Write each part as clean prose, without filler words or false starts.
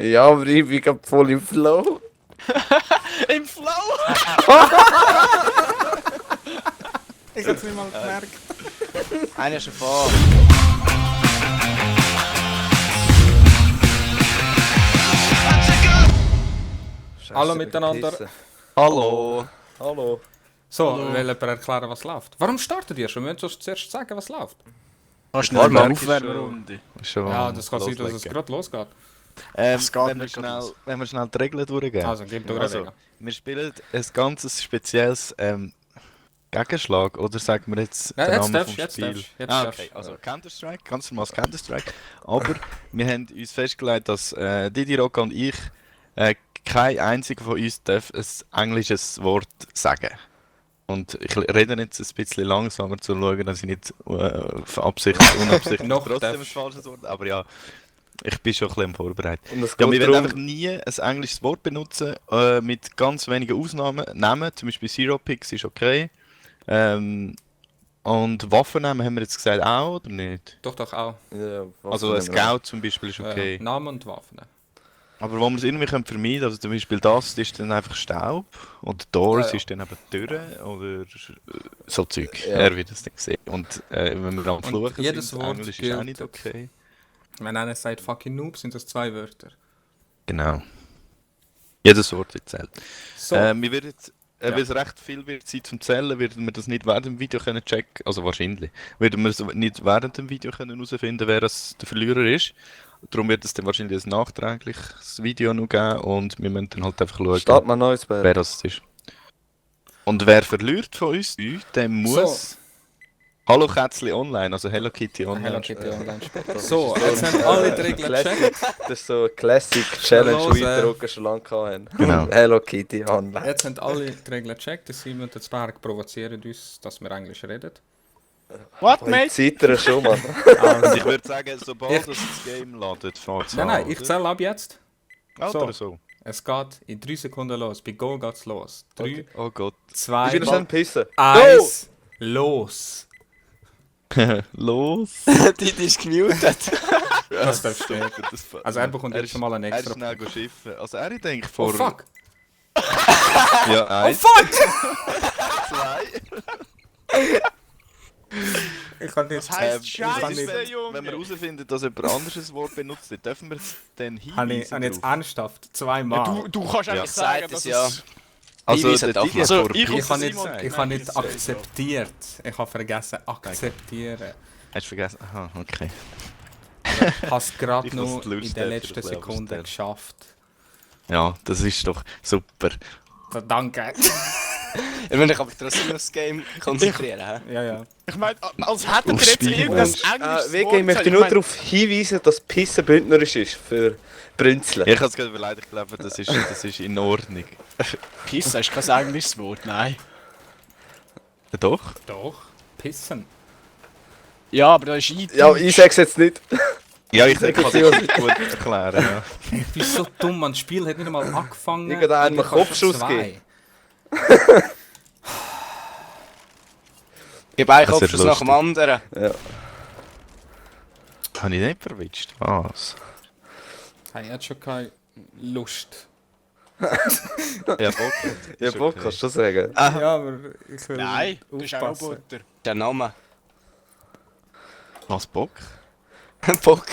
Ja, aber ich bin gerade voll im Flow. Im Flow! Ich hab's nicht mal gemerkt. Einer ist schon vor. Scheiße, Hallo ich bin miteinander. gepissen. Hallo. Hallo. So, Hallo. will jemand erklären, was läuft? Warum startet ihr schon? Wir müssen uns zuerst sagen, was läuft. Kannst du Warte, nicht mal merk ich Aufwärmrunde? Schon Ja, das kann sein, dass es loslegen. gerade losgeht. Es geht wenn, wir nicht schnell, los. wenn wir schnell die Regeln durchgehen. Also, gib durch Also, Regeln. wir spielen ein ganzes spezielles Gegenschlag, oder sagen wir jetzt Ja, den jetzt Namen darfst vom du, jetzt Spiel? darfst du. Jetzt Ah, darfst okay, du. also Counter-Strike, ganz normal Counter-Strike. Aber wir haben uns festgelegt, dass Didi Rocca und ich, kein einziger von uns darf ein englisches Wort sagen. Und ich rede jetzt ein bisschen langsamer, zu schauen, dass ich nicht verabsichtigt, unabsichtlich Noch trotzdem ein darfst. falsches Wort, aber ja, ich bin schon ein bisschen vorbereitet. Und es Ja, geht wir werden darum, einfach nie ein englisches Wort benutzen, mit ganz wenigen Ausnahmen. Namen, zum Beispiel Zero Pix ist okay. Und Waffennamen haben wir jetzt gesagt auch, oder nicht? Doch, doch auch. ja, was Also ein nehmen wir? Scout zum Beispiel ist okay. Namen und Waffen. Aber wo wir es irgendwie können vermeiden können, also zum Beispiel das ist dann einfach Staub, und Doors Ja. ist dann eben Türen, oder so Zeug. Ja. Er wird das dann sehen. Und wenn wir am Und Fluchen jedes sind, Wort Englisch ist auch gilt. nicht okay. Wenn einer sagt fucking Noob, sind das 2 Wörter. Genau. Jedes Wort wird zählt. So, Wir werden jetzt, Ja. weil es recht viel wird Zeit zum Zählen, werden wir das nicht während dem Video können checken, also wahrscheinlich, werden wir es nicht während dem Video können herausfinden, wer das der Verlierer ist. Darum wird es dann wahrscheinlich ein nachträgliches Video noch geben, und wir müssen dann halt einfach schauen, Start mal neues Bär. wer das ist. Und wer verliert von uns, der muss Hallo Kätzli online, also Hello Kitty online. Hello Kitty Online spielen. Das So, ist jetzt haben alle die Regeln Classic. gecheckt. Das ist so eine Classic Challenge, Los, die wir Drucker schon lange hatten. Genau. Hello Kitty online. Jetzt haben alle die Regeln gecheckt. Der Simon und der Zwerg provozieren uns, dass wir Englisch reden. What, Ich mate? zitter schon, Mann. Und ich würde sagen, sobald das Game ladet, fährt es Nein, ich zähle ab jetzt. Oder so. Es geht in 3 Sekunden los. Bei Go geht's los. 3, Okay. Oh Gott. 2, Ich bin noch schnell pissen. 1, los. Los! Die ist gemutet. Das darfst du nicht. Das- Also er bekommt jetzt ist- schon mal einen Er ist extra. schnell schiffen. Also er denkt Oh vor... fuck! Ja, Oh eins, fuck! zwei... Ich kann nicht. Das heisst, was Scheiße, ist, wenn Junge. wir herausfinden, dass jemand anderes ein Wort benutzt, dann dürfen wir es dann Habe ich hinweisen jetzt drauf. ernsthaft 2 Mal. Du kannst Ja. einfach sagen, Sagt dass es ja. es... Also Hinweisen der darf Digi man. hat Also, vor ich Pizza Ich habe nicht, gesagt. ich habe nicht Nein, akzeptiert. Ich habe vergessen akzeptieren. Hast du vergessen? Aha, okay. Ich habe es gerade Ich muss noch die in Lust den dafür letzten ein bisschen Sekunden abstellen. geschafft. Ja, das ist doch super. So, danke. Ihr müsst euch aber trotzdem aufs Game konzentrieren. hä? Ja, ja. Ich meine, als hätten wir Aufs jetzt Spiel. irgendein Und, englisches WG, Wort ich möchte gesagt. nur meine, darauf hinweisen, dass Pissen bündnerisch ist für Brünzeln. Ich habe es gerade überlegt, ich glaube, das ist in Ordnung. Pissen ist kein englisches Wort, nein. Ja, doch? Doch. Pissen. Ja, aber da ist Eindeutsch. Ja, ich sag's jetzt nicht. Ja, ich denke, ich kann das gut erklären. Ja. Ich bin so dumm, man. Das Spiel hat nicht einmal angefangen. Irgendeinem und ich habe Kopfschuss schon geben. Gib einen Das ist Kopfschuss nach dem anderen. Ja. Habe ich nicht verwitscht? Was? Hey, er hat schon keine Lust. Ja, Bock. Ja, Ist Bock okay. kannst du schon sagen. Ja, aber ich will Nein, das ist auch aufpassen. Butter. Der Name. Was, Bock? Bock.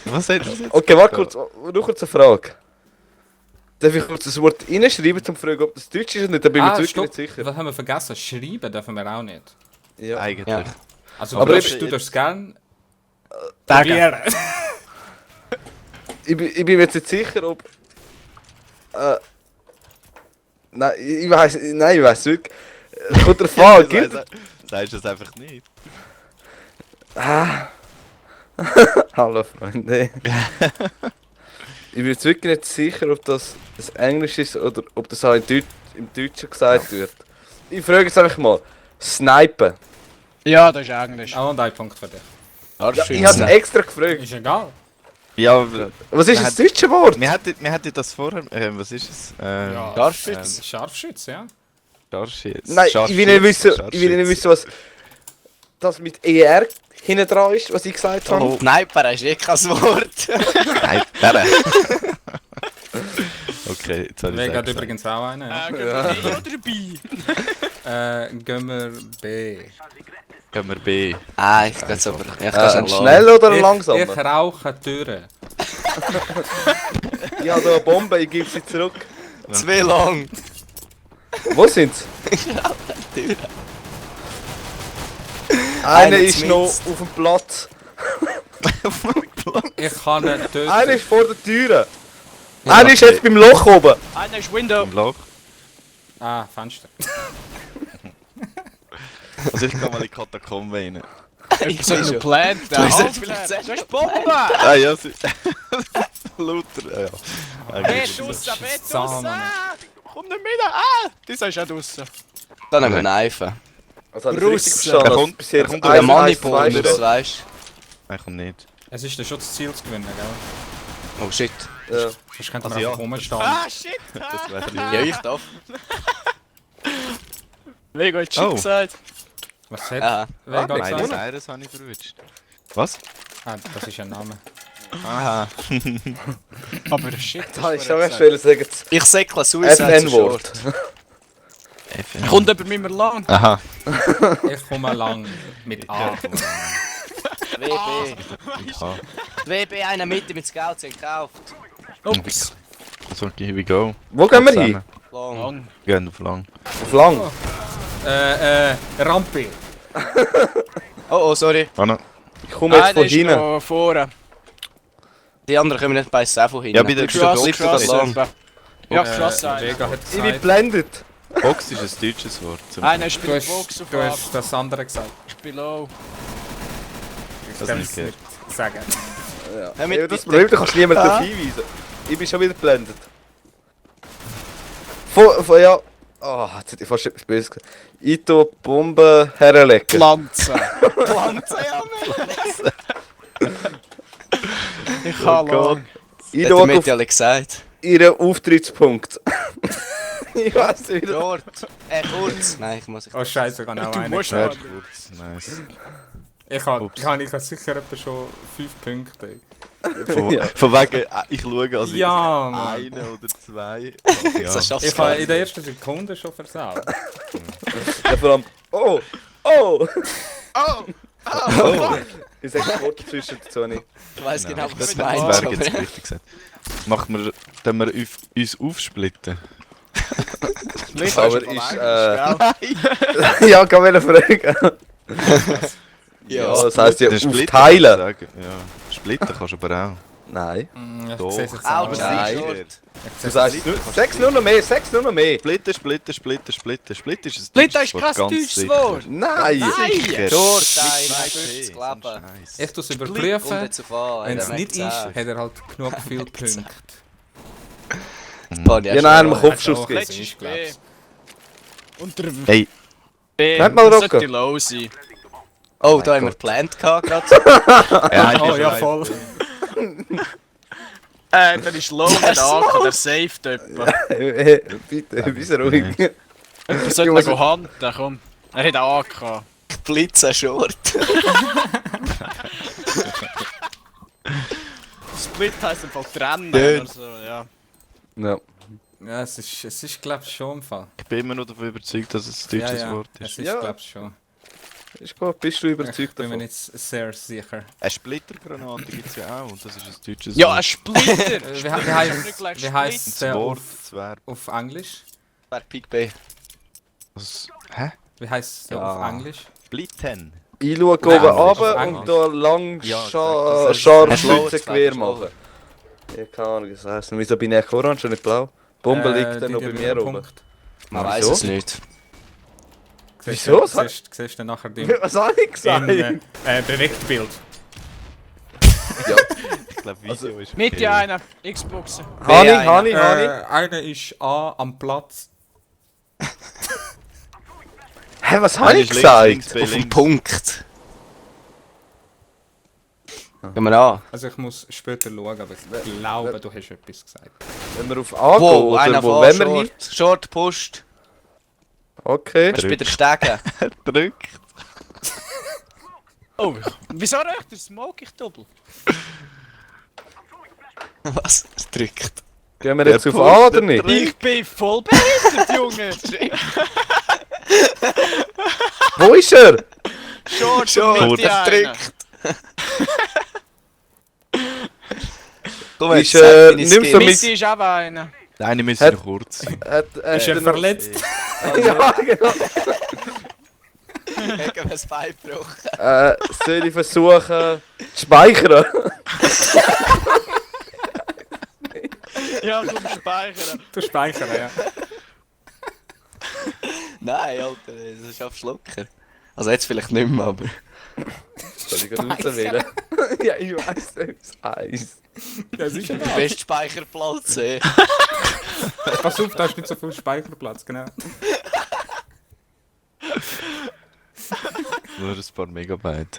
Was hat das jetzt? Okay, warte kurz. Noch kurz eine Frage. Darf ich kurz das Wort reinschreiben, um zu fragen, ob das Deutsch ist oder nicht? Da bin ich mir wirklich stopp. nicht sicher. Was haben wir vergessen? Schreiben dürfen wir auch nicht. Ja. Eigentlich. Ja. Also Aber du darfst gerne Sagen. probieren. Ich bin mir jetzt nicht sicher, ob... Nein, ich weiß wirklich. Kommt drauf an, gibt Sagst du es einfach nicht? Hallo Freunde. Ich bin jetzt wirklich nicht sicher, ob das Englisch ist oder ob das auch im Deutschen gesagt wird. Ich frage jetzt einfach mal. Snipen. Ja, das ist Englisch. Auch ein Punkt für dich. Ja, ich habe extra gefragt. Ist egal. Ja, aber Was ist das deutsche Wort? wir hätten das vorher... was ist es? Ja, Scharfschütz. Scharfschütz, ja. Nein, ich will nicht wissen, was das mit ER hinten dran ist, was ich gesagt habe. Oh, Sniper ist eh kein Wort. Nein, der. Okay, jetzt habe ich Wer es geht übrigens auch einen? Ja. Gehen wir B. Gehen wir B. Ah, ich gehe aber. Ich kann Ein schnell oder ein Ich langsamer? rauche Türen. Ich habe da eine Bombe, ich gebe sie zurück. Zu lang. Wo sind sie? Einer ist noch zumindest. auf dem Platz. Ich kann ihn töten. Einer ist vor der Tür. Einer ist jetzt beim Loch oben. Einer ist Window. Im Loch. Ah, Fenster. Also ich gehe mal in die Katakombe rein. Ich soll nur plant. Du hast vielleicht Du hast Bombe! Ah ja, sie... Lauter, ja. Bett draussen, Bett draussen! Komm nicht mit! Ah! Du sagst auch draussen. Dann haben wir Neifen. Also habe ich Russen. richtig verstanden, Er dass kommt- bis jetzt er kommt Der 1, 1, Moneyball 2 muss, steht. weißt Nein, kommt nicht. Es ist der schon das Ziel zu gewinnen, gell? du? Oh shit. Ja. Sonst könnte man Also ja. einfach rumstehen. Shit! Das wäre Ja, ich darf. Lego hat Oh. gesagt. Was hat Ah. wer gerade Miley gesagt? Cyrus habe ich verwünscht. Was? Ah, das ist ein Name. Aha. Aber shit. Da ist schon erst sagen, das Ich säckle Suicide zu FN-Wort. short. Kommt über mir lang. Aha. Ich komme lang mit A. WB. Ja. WB, einer Mitte mit Scouts gekauft. Ups. So, here we go. Wo gehen wir hin? Long. Lang. Wir gehen auf lang. Auf lang. Rampe. Oh, sorry. Anna. Ich komme jetzt Einer von ist hinten. noch vorne. Die anderen kommen nicht bei Savo hin. Ja, bei der Cross, Box, Cross. lang. Ja, Cross einer. Vega hat Ich bin gesagt. blendet. Box ist ein deutsches Wort. Einer ist Du bei hast, der Box auf du hast das andere gesagt. below. Ich Das kann nicht es gehört. nicht sagen. Ja. Hör mit Ja, das bitte. Problem, du kannst niemanden darauf hinweisen. Ich bin schon wieder geblendet. Ja. Oh, jetzt hätte ich fast etwas Böses gesagt. Ich tue die Bombe herlegen. Pflanzen. Pflanzen, ja, Ich kann Gott. lang. Ich Hat tue der auf Mitte alle gesagt. ihren Auftrittspunkt. Ich weiß nicht wieder. Short. Kurz. Nein, ich muss... Oh Scheiße, ich habe auch Du einen musst gesagt. noch. Kurz, nice. Ich habe sicher etwa schon 5 Punkte. Von, Ja. von wegen, ich schaue als Ja, Mann. eine oder zwei. Das Ja. schaffst Ich du habe gar in der nicht. ersten Sekunde schon versaut. Ja, vor allem. Oh! Oh! Oh! Ich sag das Wort zwischen dazu nicht. Ich weiss genau, was Das du meinst. wäre jetzt aber- richtig gesagt. Machen wir, dann wir uns aufsplitten. Aber ist, ja, kann man fragen. Ja, das heisst ja Den Splitter aufteilen. kannst du sagen. Ja, splitten kannst du aber auch. Nein. Ich Doch. sehe es jetzt Autsch, auch. Nein. Short. Du sagst, sechs nur noch mehr, sechs nur noch mehr. Splitten, splitten, splitten, splitten. Splitten ist ein Splitter ist deutsches kein ganz deutsches sicher. Wort. Nein! Sicher. Short, Mit nein, zwei 50 P, Klappen. so ein Scheiß. Ich tue es Und überprüfen. jetzt auf A. Wenn es der nicht ist, merkt hat er halt genug viele Punkte. auch. Ja, nein, einem Kopfschuss Doch, gibt. es ist, glaub's. Und der Hey, B. Könnt mal Das rocken. sollte low sein. Oh, da haben wir geplant gehabt gerade. ja, Oh ja, voll. Der ist low mit AK, der saved jemanden. Bitte, bist ruhig. Wir sollten ihn handeln, komm. Er hat AK. Blitzer Short. Split heisst einfach trennen Dön. oder so, ja. Ja. Ja, es ist glaube ich schon im Fall. ich bin immer noch davon überzeugt, dass es ein Ja, deutsches ja, Wort es ist. ist Ja. glaube ich schon. Ist gut, bist du Ich überzeugt bin mir davon? nicht sehr sicher. Eine Splittergranate gibt es ja auch und das ist ein deutsches Ja, Wort. ein Splitter! Wie heisst Das der Wort, auf, das wäre... auf Englisch? Wer Pick B? Hä? Wie heisst der Ja. auf Englisch? Splitten? Ich schaue oben Englisch, runter Englisch. und da lang Ja, Schar- das ist- Scharfschützengewehr das machen. Ja, keine Ahnung, das heisst, wieso bin ich orange und nicht blau? Die Bombe liegt dann die noch bei dir mir einen oben. Punkt. Man Wieso? weiß es nicht. Wieso? Siehst du nachher im Was habe ich gesagt? Berichtbild. Ich glaube, Video ist Mitte okay. einer, Xbox. Hani, B1. Hani, Hani. Einer ist A am Platz. Hä, was Einer habe ich ist links, gesagt? links, B, Auf den links. Punkt. Gehen wir an. Also ich muss später schauen, aber ich glaube, du hast etwas gesagt. Wenn wir auf A gehen, Wow, einer oder wo vor wollen wir hin? Short. Short pusht. Okay. Was ist bei der Stege? Drück. Oh, wieso röcht der Smoke ich doppel? Was? Er drückt. Gehen wir jetzt auf A oder nicht? Ich bin voll behindert, Junge! Wo ist er? Short, Short, mit er dir drückt. Komm Ist jetzt, nimm so Mitte mit. ist auch einer. Nein, müssen Hat- noch kurz. Ist er verletzt? Ja, genau. Ich habe ein Bein gebrochen. Soll ich versuchen zu speichern? Ja, komm, speichern. Du speichern, ja. Nein, Alter, das schaffst du locker. Also jetzt vielleicht nicht mehr, aber... Soll ich gerade rauswählen? Ja, ich weiss, es Eis. Das ist Der beste Speicherplatz, ey. Pass auf, da ist nicht so viel Speicherplatz, genau. Nur ein paar Megabyte.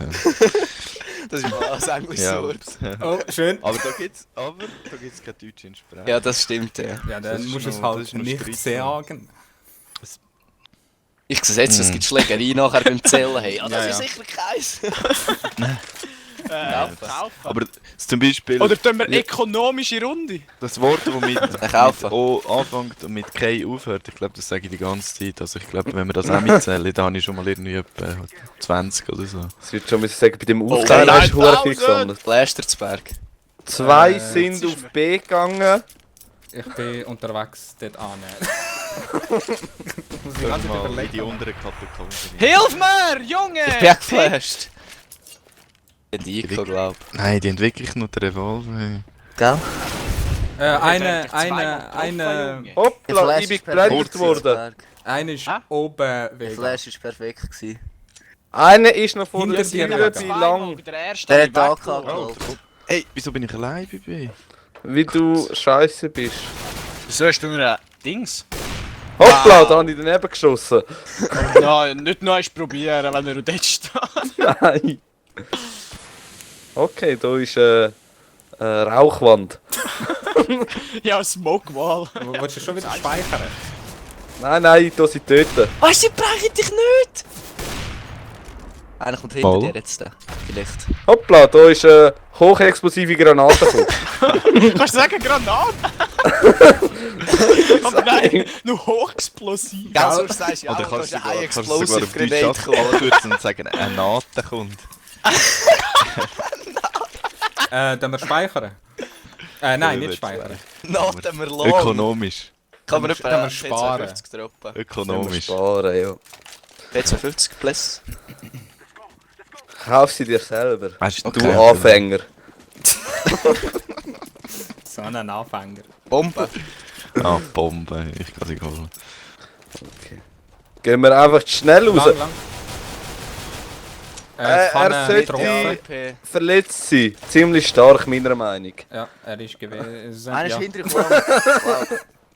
Das ist mal ein englisches Ja, Wort. ups. Oh, schön. Aber da gibt's keine deutsche Entsprechung. Ja, das stimmt, ja. Ja, Das dann ist musst du es noch- das halt ist noch nicht Streit, sagen. Ich sehe jetzt, es gibt Schlägerei nachher beim Zählen. Hey, das Ja, ist ja. sicher keins. Kaufen. Aber zum Beispiel Oder tun wir ökonomische Runde? das Wort, das mit Kaufen. O anfängt und mit K aufhört, ich glaube, das sage ich die ganze Zeit. Also ich glaube, wenn wir das auch mitzählen, dann habe ich schon mal irgendwie etwa 20 oder so. Das wird schon müssen sagen, bei dem Oh, Aufteil hast du verdammt viel 1000. gesammelt. Lästersberg. 2 sind auf B gegangen. Ich bin unterwegs dort an. Muss ich ganz Mal in überlegen. die unteren Katakomben. Hilf mir, Junge! Ich bin geflasht. Die Ico, glaub. Nein, die haben wirklich nur den Revolver. Gell? Eine Hoppla, ich bin geblendet worden. ist Ah? oben Der wegen. Flash war perfekt. Gewesen. Einer ist noch vor der Hinter dir Tür, gelegen. wie lang, Der erste Der habe hat ich weggeholt. angekauft. Hey, wieso bin ich allein bei wie du scheiße bist. Wieso hast du nur ein Dings? Hoppla, da habe ich daneben geschossen. Nein, nicht noch einmal probieren, wenn er dort steht. Nein. Okay, da ist eine Rauchwand. Ja, Smoke Wall. Willst du schon wieder speichern? Nein, da sind töten. Was, sie brechen dich nicht! Einer kommt hinter Mal. dir jetzt. Vielleicht. Hoppla, da ist eine hochexplosive Granate gekommen. Kannst du sagen Granate? Aber nein, nur hochexplosiv. Gell, sonst sagst du ja, Oder auch, kannst du du sogar, eine kannst du sogar Explosive auf Deutsch Grenade geholt. abkürzen und sagen, eine Nate kommt. Dann wir speichern. Nein, Ja, nicht willst du speichern. Naten wir lang. Ökonomisch. Kann man Dann wir etwa sparen. P250 droppen. Ökonomisch. Sparen, ja. P250 plus. Kauf sie dir selber. Weißt Du okay. Anfänger. So ein Anfänger. Bombe. Ah, Bombe. Ich kann sie holen. Gehen wir einfach schnell raus. Lang. Er Pfanne sollte- getroffen. P. Verletzt sie. Ziemlich stark, meiner Meinung. Ja, er ist gewesen. Einer ist Ja. hinter dir lang.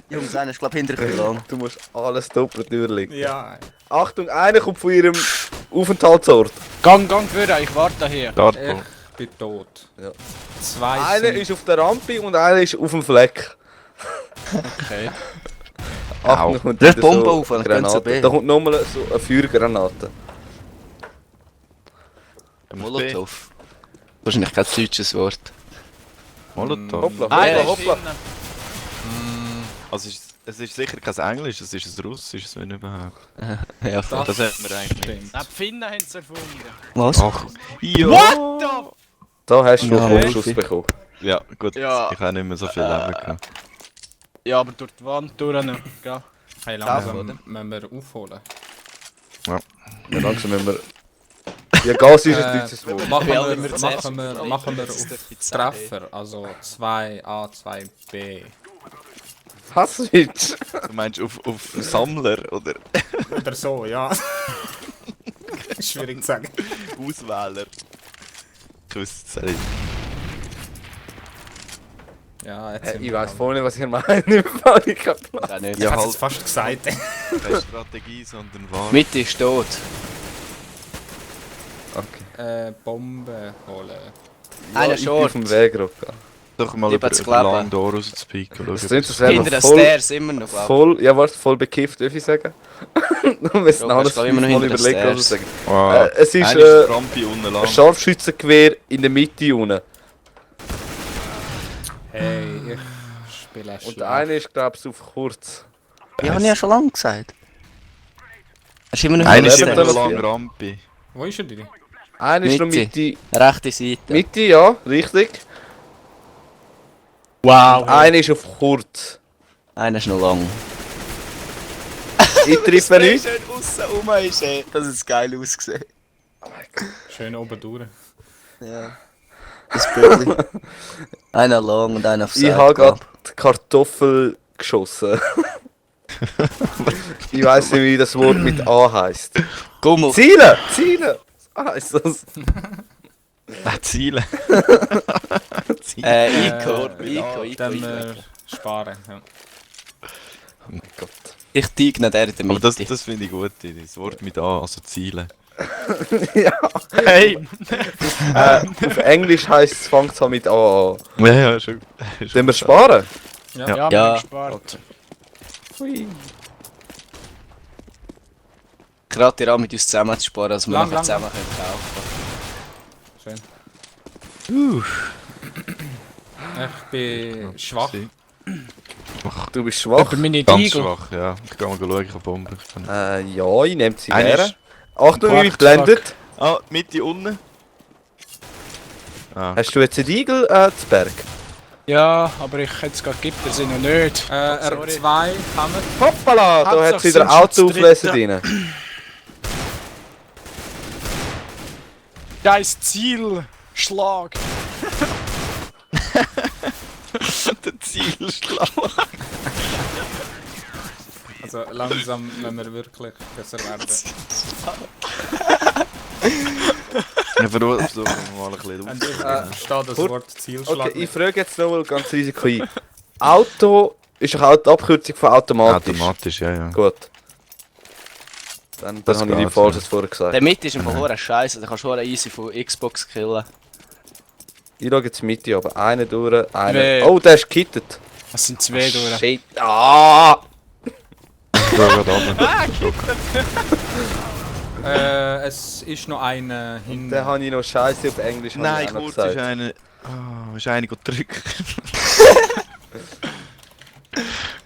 Jungs, einer ist glaub hinter dir lang. Du musst alles doppelt durchlegen. Ja, Achtung, einer kommt von ihrem Aufenthaltsort. Gang für, ich warte hier. Dartball. ich bin tot. Ja. Zwei Einer sind... ist auf der Rampe und einer ist auf dem Fleck. Okay. Achtung, da kommt Rühr wieder Bombe auf, dann können sie Granate. B. Da kommt nochmal so eine Feuergranate. Molotow. Wahrscheinlich kein deutsches Wort. Molotow. Hoppla, Einer hoppla, ist hoppla. innen. Also es ist sicher kein Englisch, es ist ein Russisches, wenn überhaupt. Ja, Das Das hat man eigentlich nicht. stimmt. Die Finnen haben es erfunden. was? Ach, ja. What the... Da hast du Ja, einen Wolfi. Schuss bekommen. Ja, gut, Ja. ich habe nicht mehr so viel Leben gehabt. Ja, aber durch die Wand durch nicht, gell? Hey, Kaufen, langsam müssen wir aufholen. Ja, langsam müssen wir... Ja, Gas ist ein deutsches Wort. Machen Ja, wir, wenn wir zuerst machen wir das auf darf ich sagen. Treffer, also 2A, 2B. Hasswitz. Du meinst auf Sammler oder Oder so, ja. Schwierig zu sagen. Auswähler? Ich wüsste es nicht. Ja, jetzt sind Ich wir weiß dran. voll nicht, was ihr meint. Ich habe keinen Plan. Ja, nicht. Ich Ja, hab's halt. jetzt fast gesagt. Keine Strategie, sondern Wahl. Mitte ist tot. Okay. Bombe holen. Ja, Einer ich bin Short. auf dem Weg, Rocker. Doch mal Lieber über zu den kleben. langen Door rauszupicken. Das klingt, als wäre Hinter man den voll, Stairs immer noch, glaub voll, ja warte, voll bekifft, darf ich sagen? Wir müssen Ja, alles ich glaub, immer noch mal hinter den überlegen, was wir Stairs. sagen. Wow. Es ist Einer ist Rampi unten ein lang. Scharfschützengewehr in der Mitte unten. Hey, ich spiele Und schlecht. der eine ist, glaube ich, auf kurz. Ja, habe ich ja schon lange gesagt. Hast du immer noch Einer ist Leben immer da lang noch. Rampi. Wo ist er denn? Einer ist noch Mitte. Mitte. Rechte Seite. Mitte, ja, richtig. Wow. Einer ist auf kurz. Einer ist noch lang. Ich treffe nicht. schön aussen rum ist, ey. Das ist geil ausgesehen. Schön oben durch. Ja. Das Böckli. Einer lang und einer auf Ich Seite. habe gerade Kartoffel geschossen. Ich weiß nicht, wie das Wort mit A heisst. Gummel. Ziele! Ziele! Was heisst das? Ziele. Ico. Dann sparen. Ja. Oh mein Gott. Ich digne der in der Aber Mitte. das finde ich gut, das Wort mit A, also Ziele. Ja. Hey. Auf Englisch heisst es, fängt es mit A an. Ja, schon. Sollen wir sparen? Ja. Ja, wir Ja. haben gespart. Gerade dir an mit uns zusammen zu sparen, dass wir Lang, nachher lang. zusammen können kaufen. Schön. Ich bin schwach. Du bist schwach. Aber meine Ganz Diegel. schwach, ja. Ich kann mal schauen, ich kann Bomben. Ja, ich nehme sie Einer her. ist- Achtung, wie Fuck, blendet. Ah, Mitte unten. Ah, Hast du jetzt einen Igel zu Berg? Ja, aber ich hätte es gerade gibt, der sind noch nicht. R2 kann man. Hoppala, da hat Hauptsache es wieder sind schon Autoauflesen zu drin. Geiles Ziel. Schlag. der Zielschlag. Also langsam, wenn wir wirklich besser werden. Ich versuche mal ein bisschen Und aus. ich verstehe das Gut. Wort Zielschlag Okay, ich frage jetzt nochmal ganz Risiko ein. Auto ist doch auch die Abkürzung von automatisch. Automatisch, ja, ja. Gut. Dann Das habe ich die geht, Falsches vorher gesagt. Der Mitte ist im Fall scheiße, da kannst du easy von Xbox killen. Ich schaue jetzt Mitte, aber einer durch, einer... Nee. Oh, der ist gekittet. Das sind zwei durch. Shit. Ah! Ich gehe gerade runter. Es ist noch einer hin. Den habe ich noch Scheiße auf Englisch habe Nein, ich auch noch kurz gesagt. ist eine... Ah, ist eine gedrückt.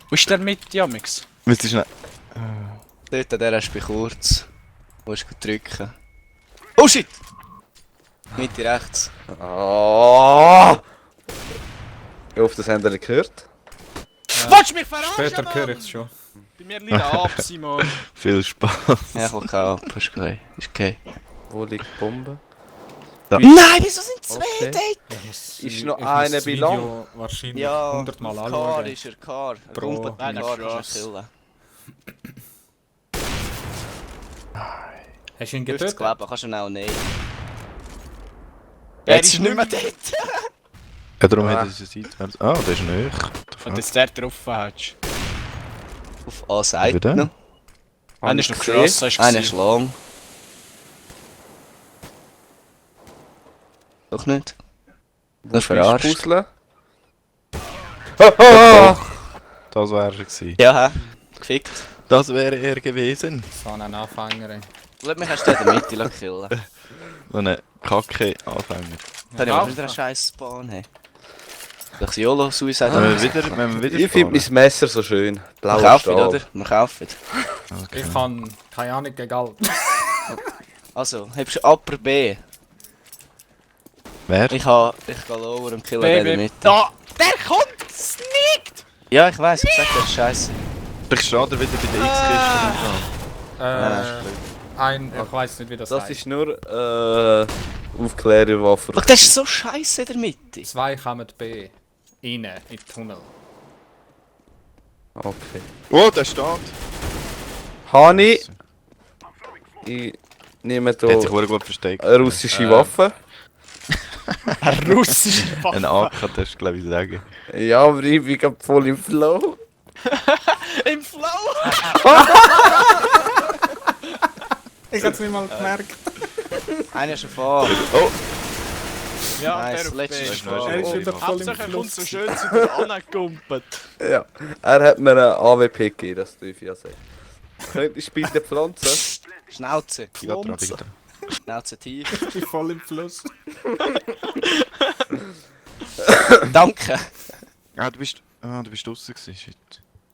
Wo ist der mit, Jamix? Müsste schnell... Dort, der ist bei kurz. Wo ist drücken? Oh shit! Mitte rechts. Ah! Ich hoffe, das habt ihr nicht gehört. Wolltest du mich verarschen, Später höre ich es schon. Bei mir liegen ab, Simon. Viel Spaß. Ja, ich will keinen ab, ist okay. Ist okay. Wo liegt die Bombe? Nein, wieso sind zwei Okay. dort? Ist noch Ich muss einer das bei Video wahrscheinlich Ja, 100 Mal auf Car anschauen. ist er Car. Er Bro. kumpelt mit Einer Car, krass. kannst du killen. Hast du ihn Dürft's getötet? kleben, kannst du ihn auch nicht. Er Jetzt ist ist nicht mehr nicht dort. Ja, darum Ah. hat er seitwärts... Ah, der ist nicht. Und jetzt der drauf hast. Auf A Seite Wieder? noch. Einer ist noch gesehen. geschossen, hast du Einer ist gesehen. lang. Doch nicht. Das ist verarscht. Puzzle. Ah! Das wäre er gewesen. Ja, hä? Gefickt. Das wäre er gewesen. So ein Anfänger. Ey. Lass mich erst in der Mitte killen. So eine Kacke-Anfänger. Dann Ja. haben wir wieder einen scheiß Spawn, hey. Durch YOLO-Suicide. Wenn wir wieder Ich finde mein Messer so schön. Wir Blauer kaufen, Stahl. oder? Wir kaufen. Okay. Ich kann keine Ahnung gegen Geld. Also, hast du Upper B? Wer? Ich gehe lower und killen den in der Baby. Mitte. Da! Der kommt! Sneakt! Ja, ich weiss, ich sag, das ist scheiße. Ich schade wieder bei der X-Kiste. Ich weiß nicht, wie das, Das heißt. ist nur Aufklärerwaffe. Schau, das ist so scheiße in der Mitte. 2 kommen B. Rein, in den Tunnel. Okay. Oh, der steht. Hani. Ich nehme Der hat sich hier sehr gut versteckt. eine russische Waffe. Ein russischer Ein AK, das ist glaube ich sagen. Ja, aber ich bin gerade voll im Flow. Im Flow! Ich hab's nicht mal gemerkt. Einer ist schon vor. Oh! Ja, Nice, der auf letztes B. ist noch Er ist schön. wieder voll im Hauptsache er kommt so Fluss. schön zu dir angekumpelt. Ja. Er hat mir eine AWP gegeben, das darf ich ja sagen. Könntest du bitte pflanzen? Schnauze. Ich geh dran, ich geh dran. Schnauze tief. Ich bin voll im Fluss. Danke. Du bist draußen gewesen, shit.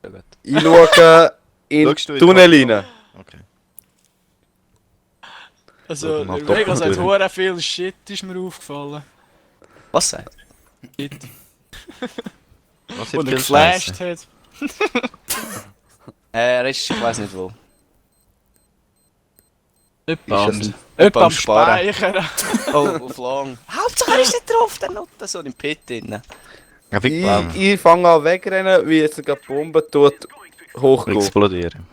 Ja, gut. Ich schaue in Schaust du den in Tunnel die rein. Okay. Also, Mal der Vegas hat doppelt hure viel Shit, ist mir aufgefallen. Was sagt? Shit. Was Und er viel geflasht Scheiße? hat. Er ist, ich weiß nicht wo. Jemand Ist am am Sparen? Speichern. Oh, auf lang. Hauptsache er ist nicht drauf, der Nutte, so im Pit drin. Ja, Big Bang. Ich fange an wegrennen, wie jetzt gerade die Bombe tut hochgehen. Explodieren.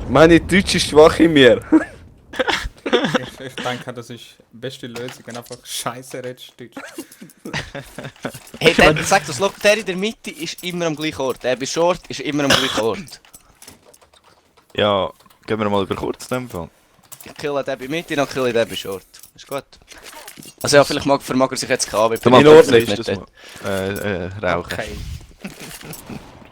Meine Deutsch ist schwach in mir. Ich denke, das ist die beste Lösung, wenn einfach Scheiße redest Deutsch. Hey, der sagt das, look, der in der Mitte ist immer am gleichen Ort. Der bei Short ist immer am gleichen Ort. Ja, gehen wir mal über kurz in dem Fall. Ich kille den bei Mitte, dann kille ich den bei Short. Ist gut. Also ja, vielleicht vermag er sich jetzt kein AWP. In Ordnung. Nicht Das dort. mal, rauchen. Okay.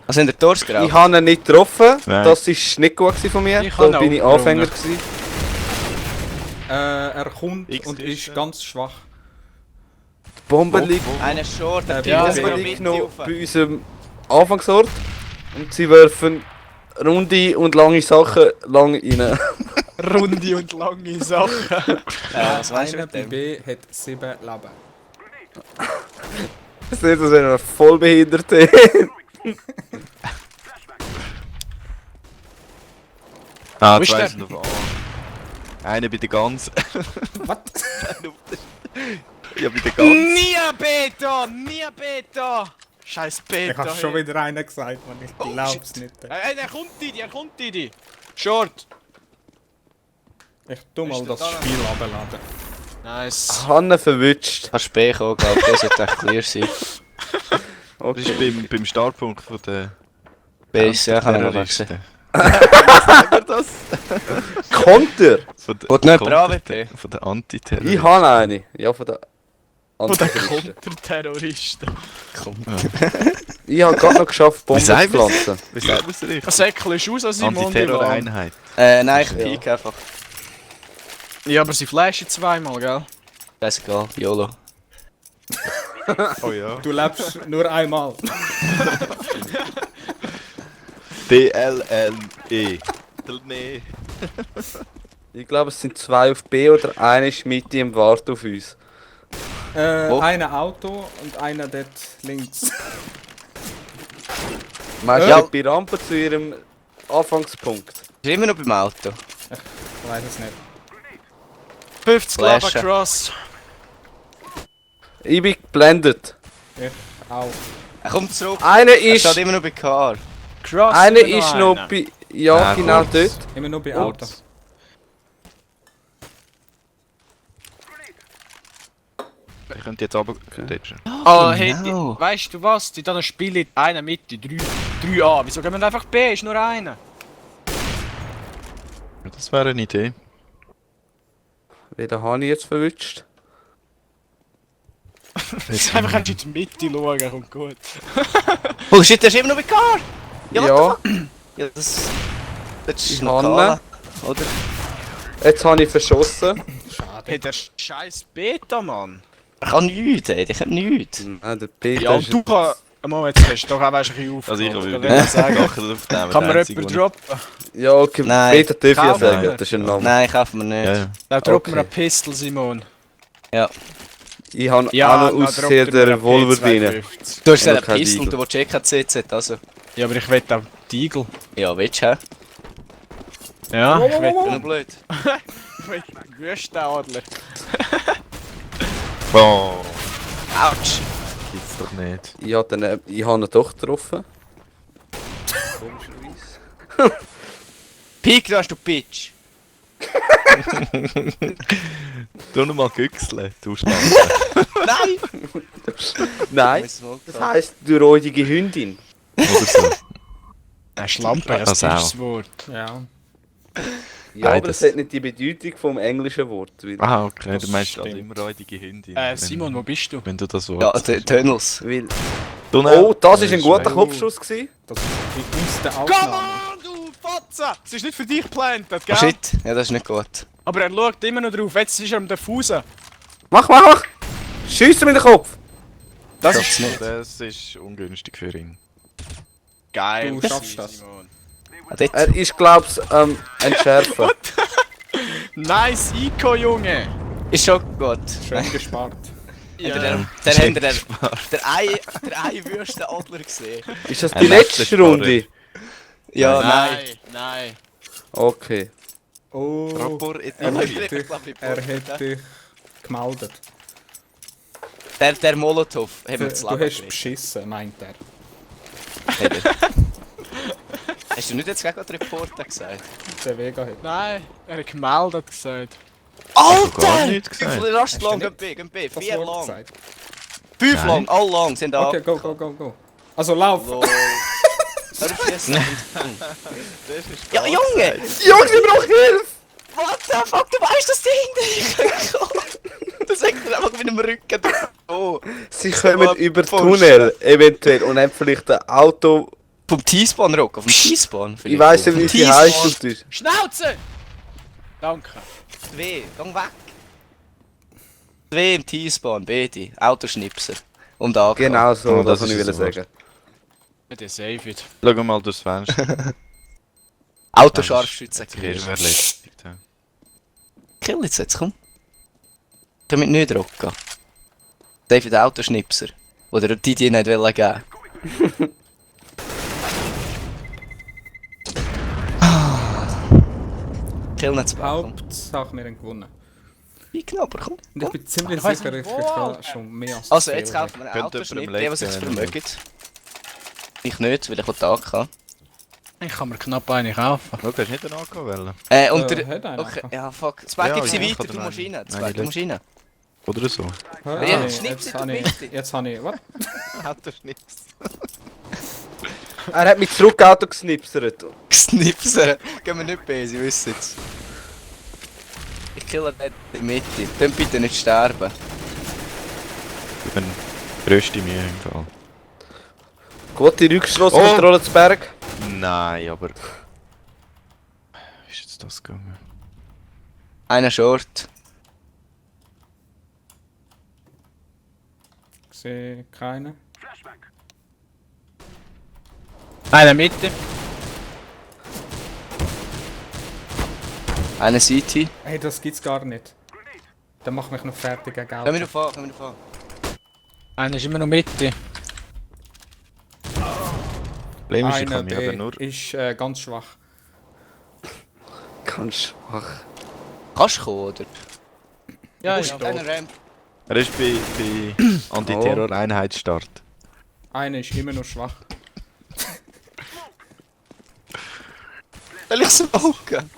Also in der Tors Ich geraucht. habe ihn nicht getroffen, Nein. das war nicht gut gewesen von mir. Ich Da habe bin auch ich Anfänger gerungen. gewesen. Er kommt X und ist, ist ganz schwach. Die Bombe liegt, Einer Short, der Ja, Typ die ist Bombe noch liegt Mitte noch rauf. bei unserem Anfangsort. Und sie werfen runde und lange Sachen lang rein. Runde und lange Sachen. Was meinst du Einer mit bei dem? B hat 7 Leben. Das ist nicht, als wäre er Vollbehinderte. Ah, Wo ist zwei der? sind auf A. Einer bei der Gans. Was? Ja, bei der Gans. Nie Beta! Nie Beta! Scheiß Ich Beta. hab schon wieder einen gesagt, man. Ich glaub's nicht. Er kommt in die, er kommt in die. Short. Ich tu mal Ist das der da? Spiel abladen. Nice. Hanne verwünscht. Kannst B kommen, glaube ich. Das sollte echt clear sein. Das Okay. ist beim Startpunkt von der Base, ja, kann ich noch wechseln. Sagen wir das? Konter! Von der, Wollt nicht Konter- AWP? Von der Ich Antiterroristen. habe eine. Ja, von der Und der Antikristen. Konterterroristen. Komm. Ich habe gerade noch geschafft, Bomben Wie zu sagt man's? pflanzen. Wie sagt man es richtig? Was säckelst du aus, Simon? Antiterror-Einheit. Nein, ich Ja. peek einfach. Ja, aber sie flashen zweimal, gell? Scheißegal, YOLO. Oh ja. Du lebst nur einmal. DLNE. Nee. Ich glaube, es sind 2 auf B oder einer ist Mitte im Wart auf uns. Wo? Einer Auto und einer dort links. Meinst du Ja. nicht bei Rampe zu ihrem Anfangspunkt? Ist immer noch beim Auto. Ich weiß es nicht. 50 Lava Flashen. Cross. Ich bin geblendet. Ich auch. Er kommt zurück. Einer Er ist, steht immer noch bei Car. Cross. einer immer ist noch einer. bei... Ja, Ah, genau kurz. dort. Immer nur bei Oh. Auto. Ich könnte jetzt aber... Okay. Oh, hey, Genau. weißt du was? Die dann spielen einer Mitte, 3A. Wieso gehen wir einfach B? Ist nur einer. Das wäre eine Idee. Wieder habe ich jetzt verwünscht. Einfach in die Mitte schauen, kommt gut. Oh shit, der ist immer noch bei Car! Ja, Ja, what the fuck? Ja, das ist Ich noch habe Kala, oder? jetzt habe ich verschossen. Hey, der scheiß Beta, Mann. Ich kann nichts, ey, ich hab nichts. Nein, der Peter Ja, ist... und du kannst... Mal, jetzt hast du doch auch ein bisschen auf. Also ich habe will ich sagen. Sachen aufnehmen. Kann man der einzige, jemanden wo ich- droppen? Ja, okay, Nein. Peter darf ich ja Kaum sagen, einer. das ist ein Name. Nein, kaufen wir nicht. Ja, ja. Dann droppen Okay. wir eine Pistol, Simon. Ich habe Ja, auch noch dann aus droppt der er mir eine Revolver drin. P250. Du hast Ja, ja kein eine Pistol und Eagle. du willst eh kein CZ, also. Ja, aber ich will auch die Eagle. Ja, willst du, hä? Ja, ich will Nur blöd. Wüstenadler. Oh, Autsch! gibt's doch nicht. Ich habe ihn doch getroffen. Komischerweise. Peak, da hast du Pitch. Du noch mal güchseln, du Schwanz. Nein! Nein, das heisst, du räudige Hündin. Oder so. Eine Schlampe, Das das auch. ist das Wort. Ja. Ja, aber Beides. es hat nicht die Bedeutung vom englischen Wort. Weil, Ah, okay, Das du meinst also stimmt. immer räudige Hündin. Simon, wo bist du? Wenn du das Wort Ja, sagst. Tunnels. weil, Tunnel, oh, das ist ein guter Schwein. Kopfschuss gewesen. Das ist bei uns der Come Aufnahme. on, du Fotze! Es ist nicht für dich geplantet, gell? Oh shit, ja, das ist nicht gut. Aber er schaut immer noch drauf, jetzt ist er am Diffusen. Mach! Schiess ihm in den Kopf! Das Schaff's ist nicht. Das ist ungünstig für ihn. geil. Du schaffst das. Simon. Ah, dort. Er ist, glaub's, entschärfen. Nice Ico, Junge! Ist schon gut. Schön gespart. Ja. Der habt ihr der Eiwürste Adler gesehen. Ist das die Ein letzte letzter Runde? Ja, nein. Nein. Okay. Oh, Rapport er Italie. hat dich gemeldet. Der Molotow hat Du mir das Leben hast gerettet. beschissen, meint er. Hast du nicht jetzt gerade Reporter gesagt? Der Vega hat. Nein, er hat gemeldet gesagt. Gar nicht Wie gesagt. viele Rast lang? Hast Gehen B, Das 4 Wort lang. gesagt. 5 Nein. lang, all lang sind da. Okay, go. Also lauf! Lol. Hör auf schiessen. Ja, Junge! Junge, ich brauche Hilfe! What the fuck, du weißt das Ding nicht! Du sagst mir einfach mit dem Rücken. Oh. Sie kommen Aber über Post. Tunnel, eventuell, und haben vielleicht ein Auto. Vom T-Spawn Rock, auf dem T-Spawn. Ich weiss nicht, wie sie T-Spawn. heisst auf Deutsch. Schnauze! Danke. 2, geh weg. 2 im T-Spawn, beide. Autoschnipser. Und AK. Genau so, Oh, das das wollte ich ist will so sagen. Der Saved. Schau mal durchs Fenster. Autoscharfschütze. Zuerst erledigt. Ja. Kill jetzt, komm. Können wir nicht rocken. David Autoschnipser. Oder die nicht wollen geben. Kill nicht zu bekommen. Hauptsache, wir haben gewonnen. Wie knapp, komm. Und ich bin ziemlich Ich weiss sicher, nicht, ich wo, habe schon mehr als Also, das jetzt Ziel. kaufen wir einen Könnte Autoschnitt, jemandem die, was es legen, vermögen. Ich nicht, weil ich einen Tag habe. Ich kann mir knapp eine kaufen. Schau, hast du nicht den AK wählen? Und Hat der... einer Okay, einfach. ja, fuck. Spike, Ja, gib sie ja, ich weiter, kann du den musst einen. rein. Nein, Spike, du musst rein. Oder so. Ja, schnipp sie, du bist. Jetzt habe ich. Was? Autoschnips. Er hat mich zurück Auto gesnipsert. Snipser. Gehen wir nicht bei, sie wissen es. Ich kille nicht in die Mitte. Dann bitte nicht sterben. Ich bin grösste Mühe im Fall. Gute Rückschlusskontrolle zu Berg. Nein, aber... Wie ist jetzt das gegangen? Einer Short. Ich sehe keinen. Einer Mitte. Einer City. Hey, das gibt's gar nicht. Dann mach mich noch fertig gegen Komm wieder Auto. vor, komm wieder vor. Einer ist immer noch Mitte. Problem ist, ich Einer kann mich aber nur... B ist ganz schwach. Ganz schwach. Kannst du kommen, oder? Ja, Du bist einer Ramp. Er ist bei Antiterror-Einheitsstart. Einer ist immer noch schwach. Soll ich smoken?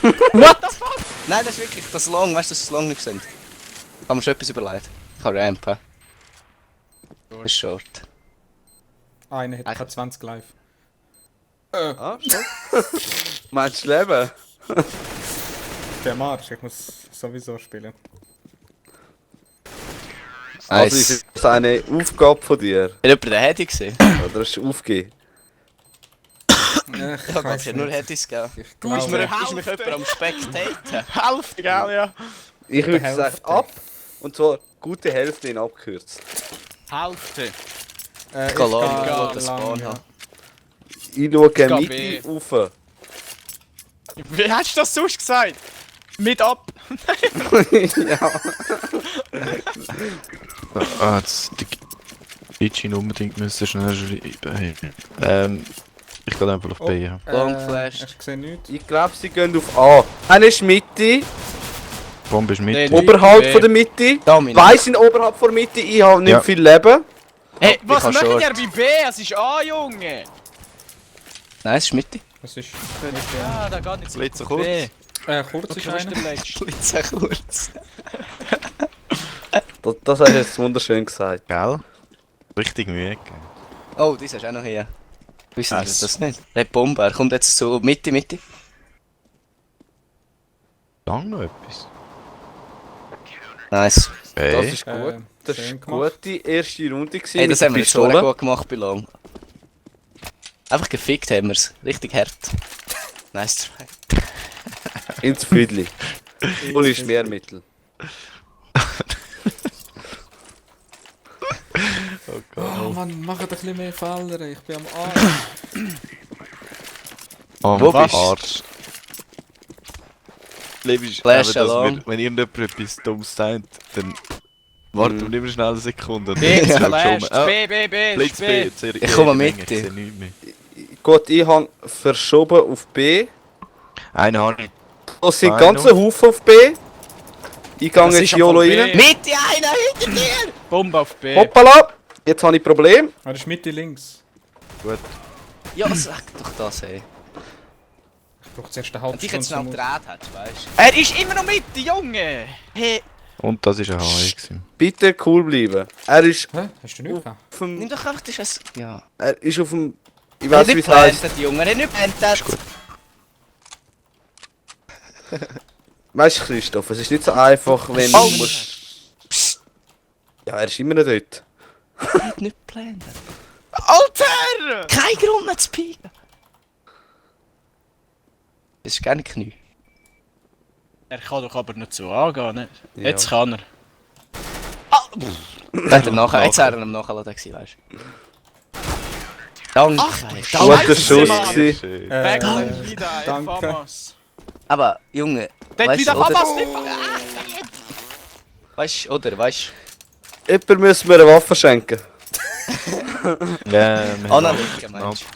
What the fuck? Nein, das ist wirklich das Long, weißt du, dass das Long nicht sind. Haben wir schon etwas überlegt? Ich kann rampen. Das ist short. Einer hat keine 20 live. Ah, schon. Meinst du Leben? Der Marsch, ich muss sowieso spielen. Also Nice. ist das eine Aufgabe von dir? Hat jemand den Hedy gesehen? Oder hast du aufgegeben? Ich Ja, kannst ja nur Hedys geben. Ich Ist mir glaube, jemand am Spectaten? Hälfte, gell, ja. Ich würde Hälfte. sagen ab. Und zwar gute Hälfte in abgekürzt. Hälfte. Kann ich lang, gehe ich will das lang, Spawn ja. haben. Ich schaue gehe Mitte rauf. Wie hast du das sonst gesagt? Mit ab. Ja. Ah, jetzt... Die Itchin unbedingt müssen schnell schreiben. Ich gehe einfach auf Oh. B, ja. Long Flash. Ich sehe nichts. Ich glaube, sie gehen auf A. Einer ist Mitte, Bombe ist mit. Nee, oberhalb B. von der Mitte. Domin. Zwei sind oberhalb von der Mitte, ich habe nicht Ja. viel Leben. Hey, Ich was kann macht short. ihr bei B? Es ist A, Junge. Nein, es ist Mitte. Das ist Ja, da geht nicht so Blitzer gut. kurz. B. kurz Okay, ist wo ist einer. der letzte? Blitze kurz. Das hast du jetzt wunderschön gesagt. Gell? Richtig Mühe gegeben. Oh, das hast du auch noch hier. Wissen Sie Was? das nicht? Der Bomber kommt jetzt zu Mitte. Lang noch etwas. Nice. Das Hey. ist gut. Das schön ist eine gemacht. gute erste Runde gewesen Hey, mit das der haben wir jetzt schon Pistole. gut gemacht bei Long. Einfach gefickt haben wir's. Richtig hart. Nice try. Ins Füdli. Ohne Schmiermittel. Oh Gott. Oh Mann, macht ein bisschen mehr Fehler, ich bin am Arsch. Oh, Wo was? bist du? Arsch. Leben ist Flash eben, dass along. wenn irgendjemand etwas Dummes sagt, dann warten wir immer schnell eine Sekunde. und B, dann ja. schaut schon Flash, mal, B, B, B, Blitz B, B. jetzt sehe Ich komme die mit Menge, dir. Ich sehe nichts mehr. Gut, ich habe verschoben auf B. Einen habe ich. Es sind Nein, ganze Haufen auf B. Ich gehe Das jetzt ist am YOLO von B. rein. Mitte einer hinter dir! Bombe auf B. Hoppala! Jetzt habe ich ein Problem. Ah, das ist Mitte links. Gut. Ja, sag doch das, ey. Ich brauche zuerst eine Und ich jetzt Halbstunde schnell zum gedreht hättest, weißt Er ist immer noch Mitte, Junge! Hey. Und das war ein HE. gewesen. Bitte cool bleiben. Er ist Hä? Hast du nicht gehabt? auf du? Nimm dem... doch einfach das Scheiß. Ja. Er ist auf dem... Ich Er weiß hat wie es nicht heisst. plantet, Junge. Er hat nicht plantet. Weißt du, Christoph, es ist nicht so einfach, wenn du musst... Ja, er ist immer noch dort. Er hat nicht plantet. Alter! Kein Grund nicht zu pieken. Das ist gerne Knie. Er kann doch aber nicht so angehen, ne? Ja. Jetzt kann er. Hat er nachher, jetzt wäre er am Nachladen gewesen, weißt du. Danke. Guter Scheisse, Schuss Mann. gewesen. Schön. Backline wieder, danke. Famas. Aber, Junge, Dort Weißt wieder du, oder- Famas, weißt du, oder, weißt Jemand müssen mir eine Waffe schenken. Ja, wir du, haben Analytiker, meinst du?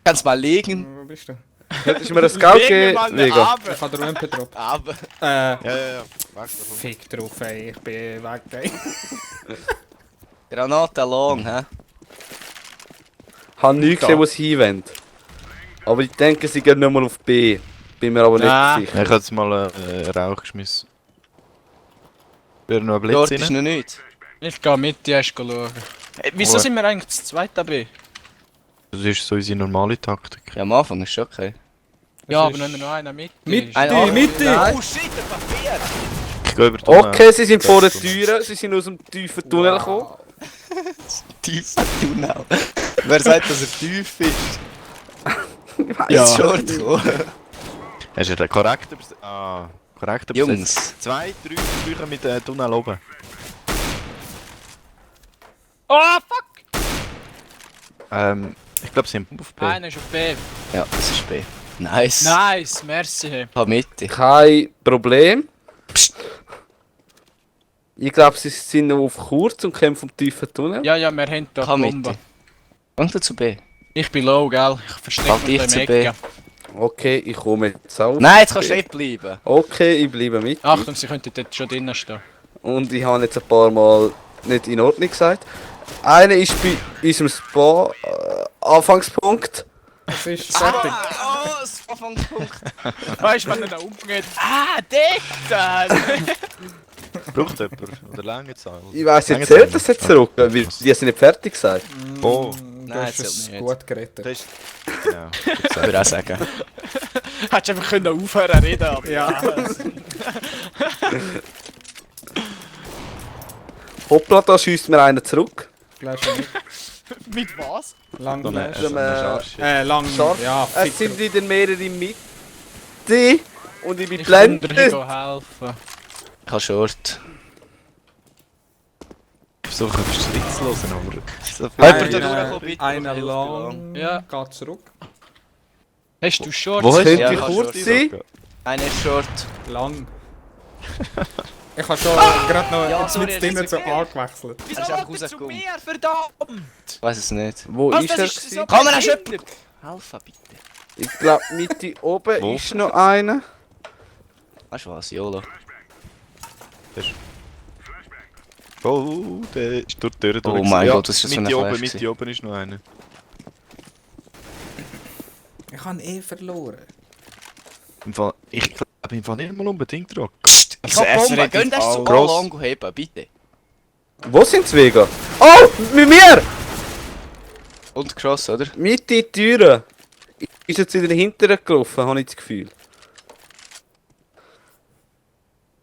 Kannst mal liegen, Wo bist du? Hättest du mir ein Scout gegeben, Vega? Ich habe den UMP drauf. aber... Ja, ja. Weg davon. Fick drauf, ey. Ich bin weg, ey. Granate long, hä? Ich habe nichts gesehen, wo sie hinwollen. Aber ich denke, sie gehen nicht mal auf B. Bin mir aber Nein. nicht Ich sicher. habe jetzt mal Rauch geschmissen. Wäre noch ein Blitz Dort ist rein? noch nichts. Ich gehe mit dir schauen. Hey, wieso Gut. sind wir eigentlich zu zweit dabei? Das ist so unsere normale Taktik. Ja, am Anfang ist schon okay. Ja, ist- aber wenn noch einer mit Mitte, ist. Ein- Mitte! Nein. Oh shit, der Papier! Ich gehe über die Tunnel. Okay, sie sind vor der Tür, sie sind aus dem tiefen Tunnel gekommen. Tiefer Tunnel. Wer sagt, dass er tief ist? Ja. Ist short gekommen. Hast du den korrekten korrekter Jungs. 2, 3 Bücher mit Tunnel oben. Oh, fuck! Ich glaube, sie haben auf B. Einer ist auf B. Ja, das ist B. Nice. Nice, merci. Hey. Ich hab Mitte. Kein Problem. Ich glaube, sie sind noch auf kurz und kommen vom tiefen Tunnel. Ja, ja, wir haben da Ich hab Bombe. Mitte. Und zu B. Ich bin low, gell? Ich verstecke Halt mich ich in zu der B. Ecke. Okay, ich komme jetzt auf. Nein, jetzt kannst du nicht bleiben. Okay, ich bleibe mit. Achtung, sie könnten dort schon drinnen stehen. Und ich habe jetzt ein paar Mal nicht in Ordnung gesagt. Einer ist bei unserem Spa Anfangspunkt. Das ist fertig. Oh, das Anfangspunkt. Weißt du, wenn er da umgeht? Ah, dort! Braucht jemand? Oder lange Zahl? Ich weiss Lange jetzt, zählt Zahl. das jetzt zurück? Weil die sind nicht fertig gesagt. Oh. Du Nein, hast zählt es nicht. gut gerettet. Das ist... Ja. Ich würde auch sagen. Hättest du einfach können aufhören zu reden, aber ja. Hoppla, da schießt mir einer zurück. Gleich schon nicht. Mit was? Lang So eine, Flash. so eine Charge. Lang. Scharf. Ja, Es fick sind drauf. wieder mehrere Mitte. Und ich bin Ich kann dir blendet. helfen. Ich habe Short. Ich versuche einen Schritt zu hören, aber... So viel- Jemand da durchkommen, bitte. Einer Hilfe, lang. Ja. Geht zurück. Hast du Shorts? Wo hast Könnte Ja, ich kannst kurz du sein? Einer ist Short. Lang. Ich habe schon gerade noch Ja, jetzt sorry, mit er ist drinnen zu okay. A gewechselt. Er ist einfach rausgekommen. verdammt! Ich weiß es nicht. Wo Was, ist das er? ist gewesen? so Kann mir auch behindert. jemand helfen, bitte? Ich glaube, Mitte oben Wo? ist noch einer. Weißt du was, YOLO? Oh, der ist durch die Tür durch. Oh mein Gott, das ist so eine Mitte oben, Flash Mitte gewesen. oben ist noch einer. Ich habe eh verloren. Im Fall, ich glaube im Fall nicht mal unbedingt Rock. Ich Also, hab es Bomben. redet Gönn das zu Gross. A-Long und heben, bitte. Wo sind's, Vega? Oh, mit mir! Und Cross, oder? Mitte in die Türe. Ist jetzt wieder hinterher gelaufen, habe ich das Gefühl.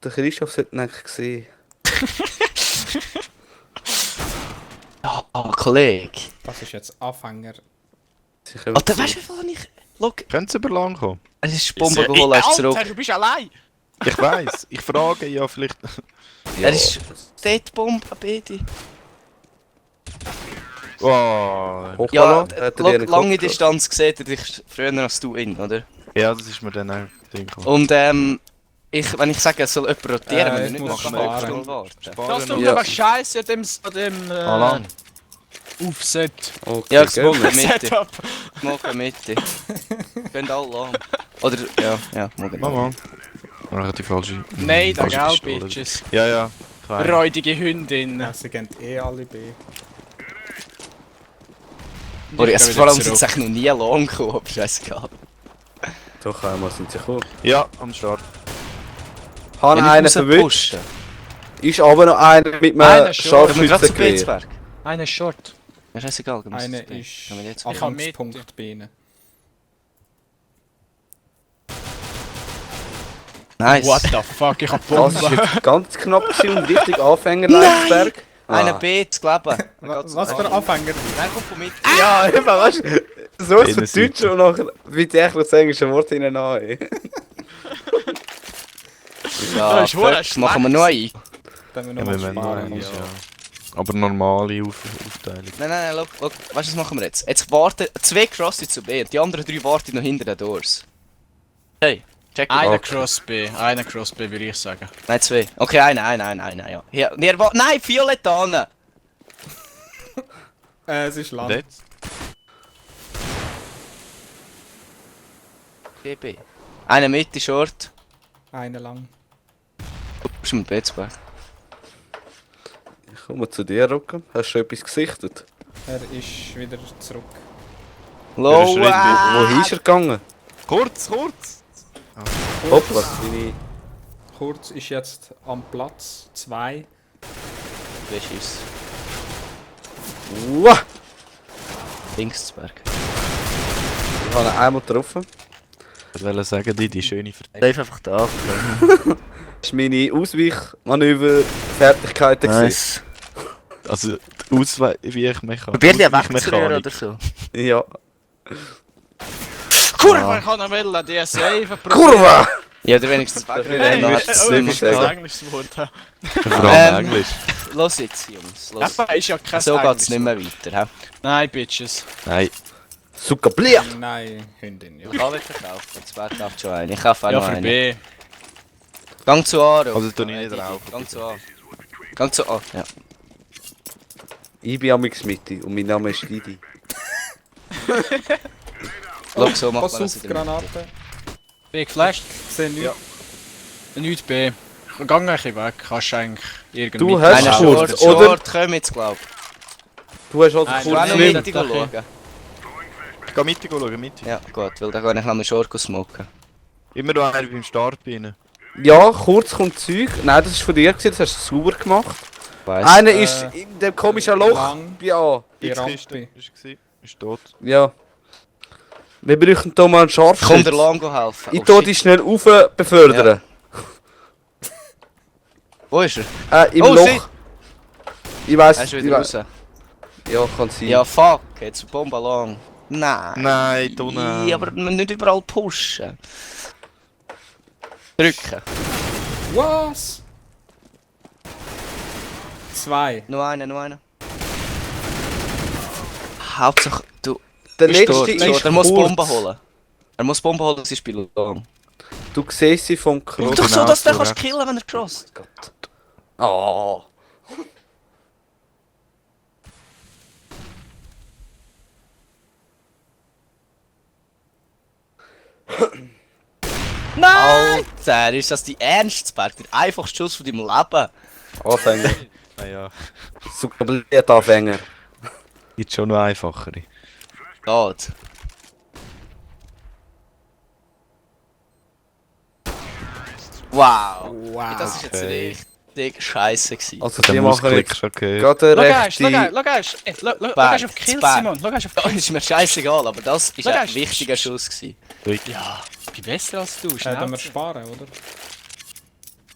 Der Christoph sollte ihn eigentlich sehen. Oh, Kollege. Das ist jetzt Anfänger. Sicher Alter, weißt du, wovon ich... Schau, Können Sie über lang kommen? es ist die Bombe geholt, er ist zurück. Alter, du bist allein! Ich weiss, ich frage ja vielleicht. Er ist... Dort die Bombe, Bedi. Wow. Hoppala, Ja, hat er schau, dir einen Kopf lange geschossen? Distanz gesehen er dich früher als du ihn, oder? Ja, das ist mir dann auch Ding gekommen. Und wenn ich sage, es soll jemand rotieren, wenn ich ich nicht muss noch sparen. eine Stunde warten. Das tut Ja. aber scheiße an dem Alan. Offset. Okay, Ja, gell. Smoke Mitte. Setup. Smoke Mitte. Gehen alle lang. Oder, ja, morgen. Mama. Oder die falsche. Nein, da falsche gell, Pistole. Bitches. Ja, ja. Ich weiss. Räudige Hündin. Ja, sie gehen eh alle B. Oder, Ich es geh vor allem wieder sind zurück. sie noch nie lang gekommen, aber scheißegal. Doch, einmal sind sie gekommen. Ja, am Start. Habe einen verwünscht. pushen. Ist aber noch einer mit Einer einem schon. Gehen wir gerade zu Scharfschützengewehr. Beetsberg. Einer ist short. Ja, scheißegal. gehen wir Eine zu B. ist Gehen wir jetzt am Ich hab Punkt bei ihnen. Nice. What the fuck, ich hab Das ist Bombe. jetzt ganz knapp gewesen und richtig Anfänger-Leistberg. Einer B zu kleben. Was für Anfänger? Nein, komm von mit. Ja, eben, weißt du, so ist es Innenseite. Deutsch und nachher mit das englische Wort hinein an. Ja, ist verdammt fuck, machen wir noch einen. Dann wir Ja, noch wir mal wollen sparen. ja. Aber normale Aufteilung. Nein, schau, weißt du, was machen wir jetzt? Jetzt warten 2 Crossy zu B und die anderen 3 warten noch hinter den Doors. Hey, check it. Einer Okay. Cross B, einer Cross B würde ich sagen. Nein, 2. Okay, einer, ja. Hier, nein, Violett an! Es ist Und lang. jetzt? BB. Einer Mitte, Short. Eine lang. Du bist mit Beetsberg. Ich komme zu dir, Rucken. Hast du schon etwas gesichtet? Er ist wieder zurück. Low! Schritt, Wohin ist er gegangen? Kurz! Hoppla, meine... Kurz ist jetzt am Platz 2. Wie Schuss? Uah! Linksberg. Ich habe ihn einmal getroffen. Ich wollte sagen, die schöne Verteidigung. Bleib einfach da. Das war meine Ausweichmanöver-Fertigkeiten. Nice. Also, die Ausweichmechanik. Probier die wegzurühren oder so. Ja. Kurva, ich kann ihn wollen, die Save. Kurva! Ja, oder wenigstens wegrühren. Hey, Dann das hat's ist nicht sehr mehr gut. gehabt. Englisches Wort. Vor allem Ähm, Englisch. Los jetzt, Jungs. Los. Das ist ja kein So geht's Englisches nicht mehr Wort. weiter. He? Nein, Bitches. Nein. Zucker Blia! Nein, Hündin. Ja. Ich kann nicht verkaufen. Jetzt kauft schon einen. Ich kaufe auch Ja, noch für einen. B. Gang zu A. Ro. Also, tu ich nicht drauf. Gang zu A. Gang zu A. Ja. Ich bin amix Mitte und mein Name ist Didi. Schau, so macht Pass man das auf, in der Mitte. Granate. B geflasht. Sehe nicht. Ja. Nicht B. Geh ein bisschen weg, kannst eigentlich irgendwie... Du hast Einer kurz, Short, oder? Short, komm jetzt, glaub ich. Du hast also Nein, Du auch kurz noch Nein, nicht. Mitte okay. schauen. Ich gehe Mitte schauen, Mitte. Ja, gut, weil dann kann ich noch mit Short smoken. Immer noch einer beim Start bei ihnen. Ja, kurz kommt Zeug. Nein, das ist von dir gewesen, das hast du sauber gemacht. Weiss. Einer ist in dem komischen Loch lang. bei A. Die X-Kiste Rampe. ist er. Ist tot. Ja. Wir brauchen hier mal einen Komm Scharfschütz. der Lango helfen. Ich Oh, tue shit. dich schnell rauf befördern. Wo ist er? Im Oh, Loch. shit. Ich weiss, Er ist ich wieder weiss. raus. Ja, kann sein. Ja, fuck, jetzt Bombe lang. Nein. Nein, du nicht. Ja, aber nicht überall pushen. Drücken. Was? 2. Noch einer. Hauptsache, du Der bist letzte dort. ist Er muss kurz. Bombe holen. Er muss Bombe holen, sie spielt lang. Du siehst sie vom Kreuz. Doch so, dass du genau, kannst killen, wenn er crosst. Oh. Nein! Alter, ist das die Ernstberg? Der einfachste Schuss von deinem Leben. Anfänger. Ah ja. Super blöd Anfänger. Gibt schon noch einfachere. Geht. Wow. Wow. Das ist jetzt okay. richtig scheiße gewesen. Also Der die machen Musklik jetzt schon gehört. gerade Schau eine erst, schau rechte... erst. Schau erst auf Kills, Bad. Simon. Schau erst auf Das Kills. ist mir scheißegal, aber das ist Schau ein erst. wichtiger Schuss gewesen. Ja, ich bin besser als du, Dann wir schnell. sparen, oder?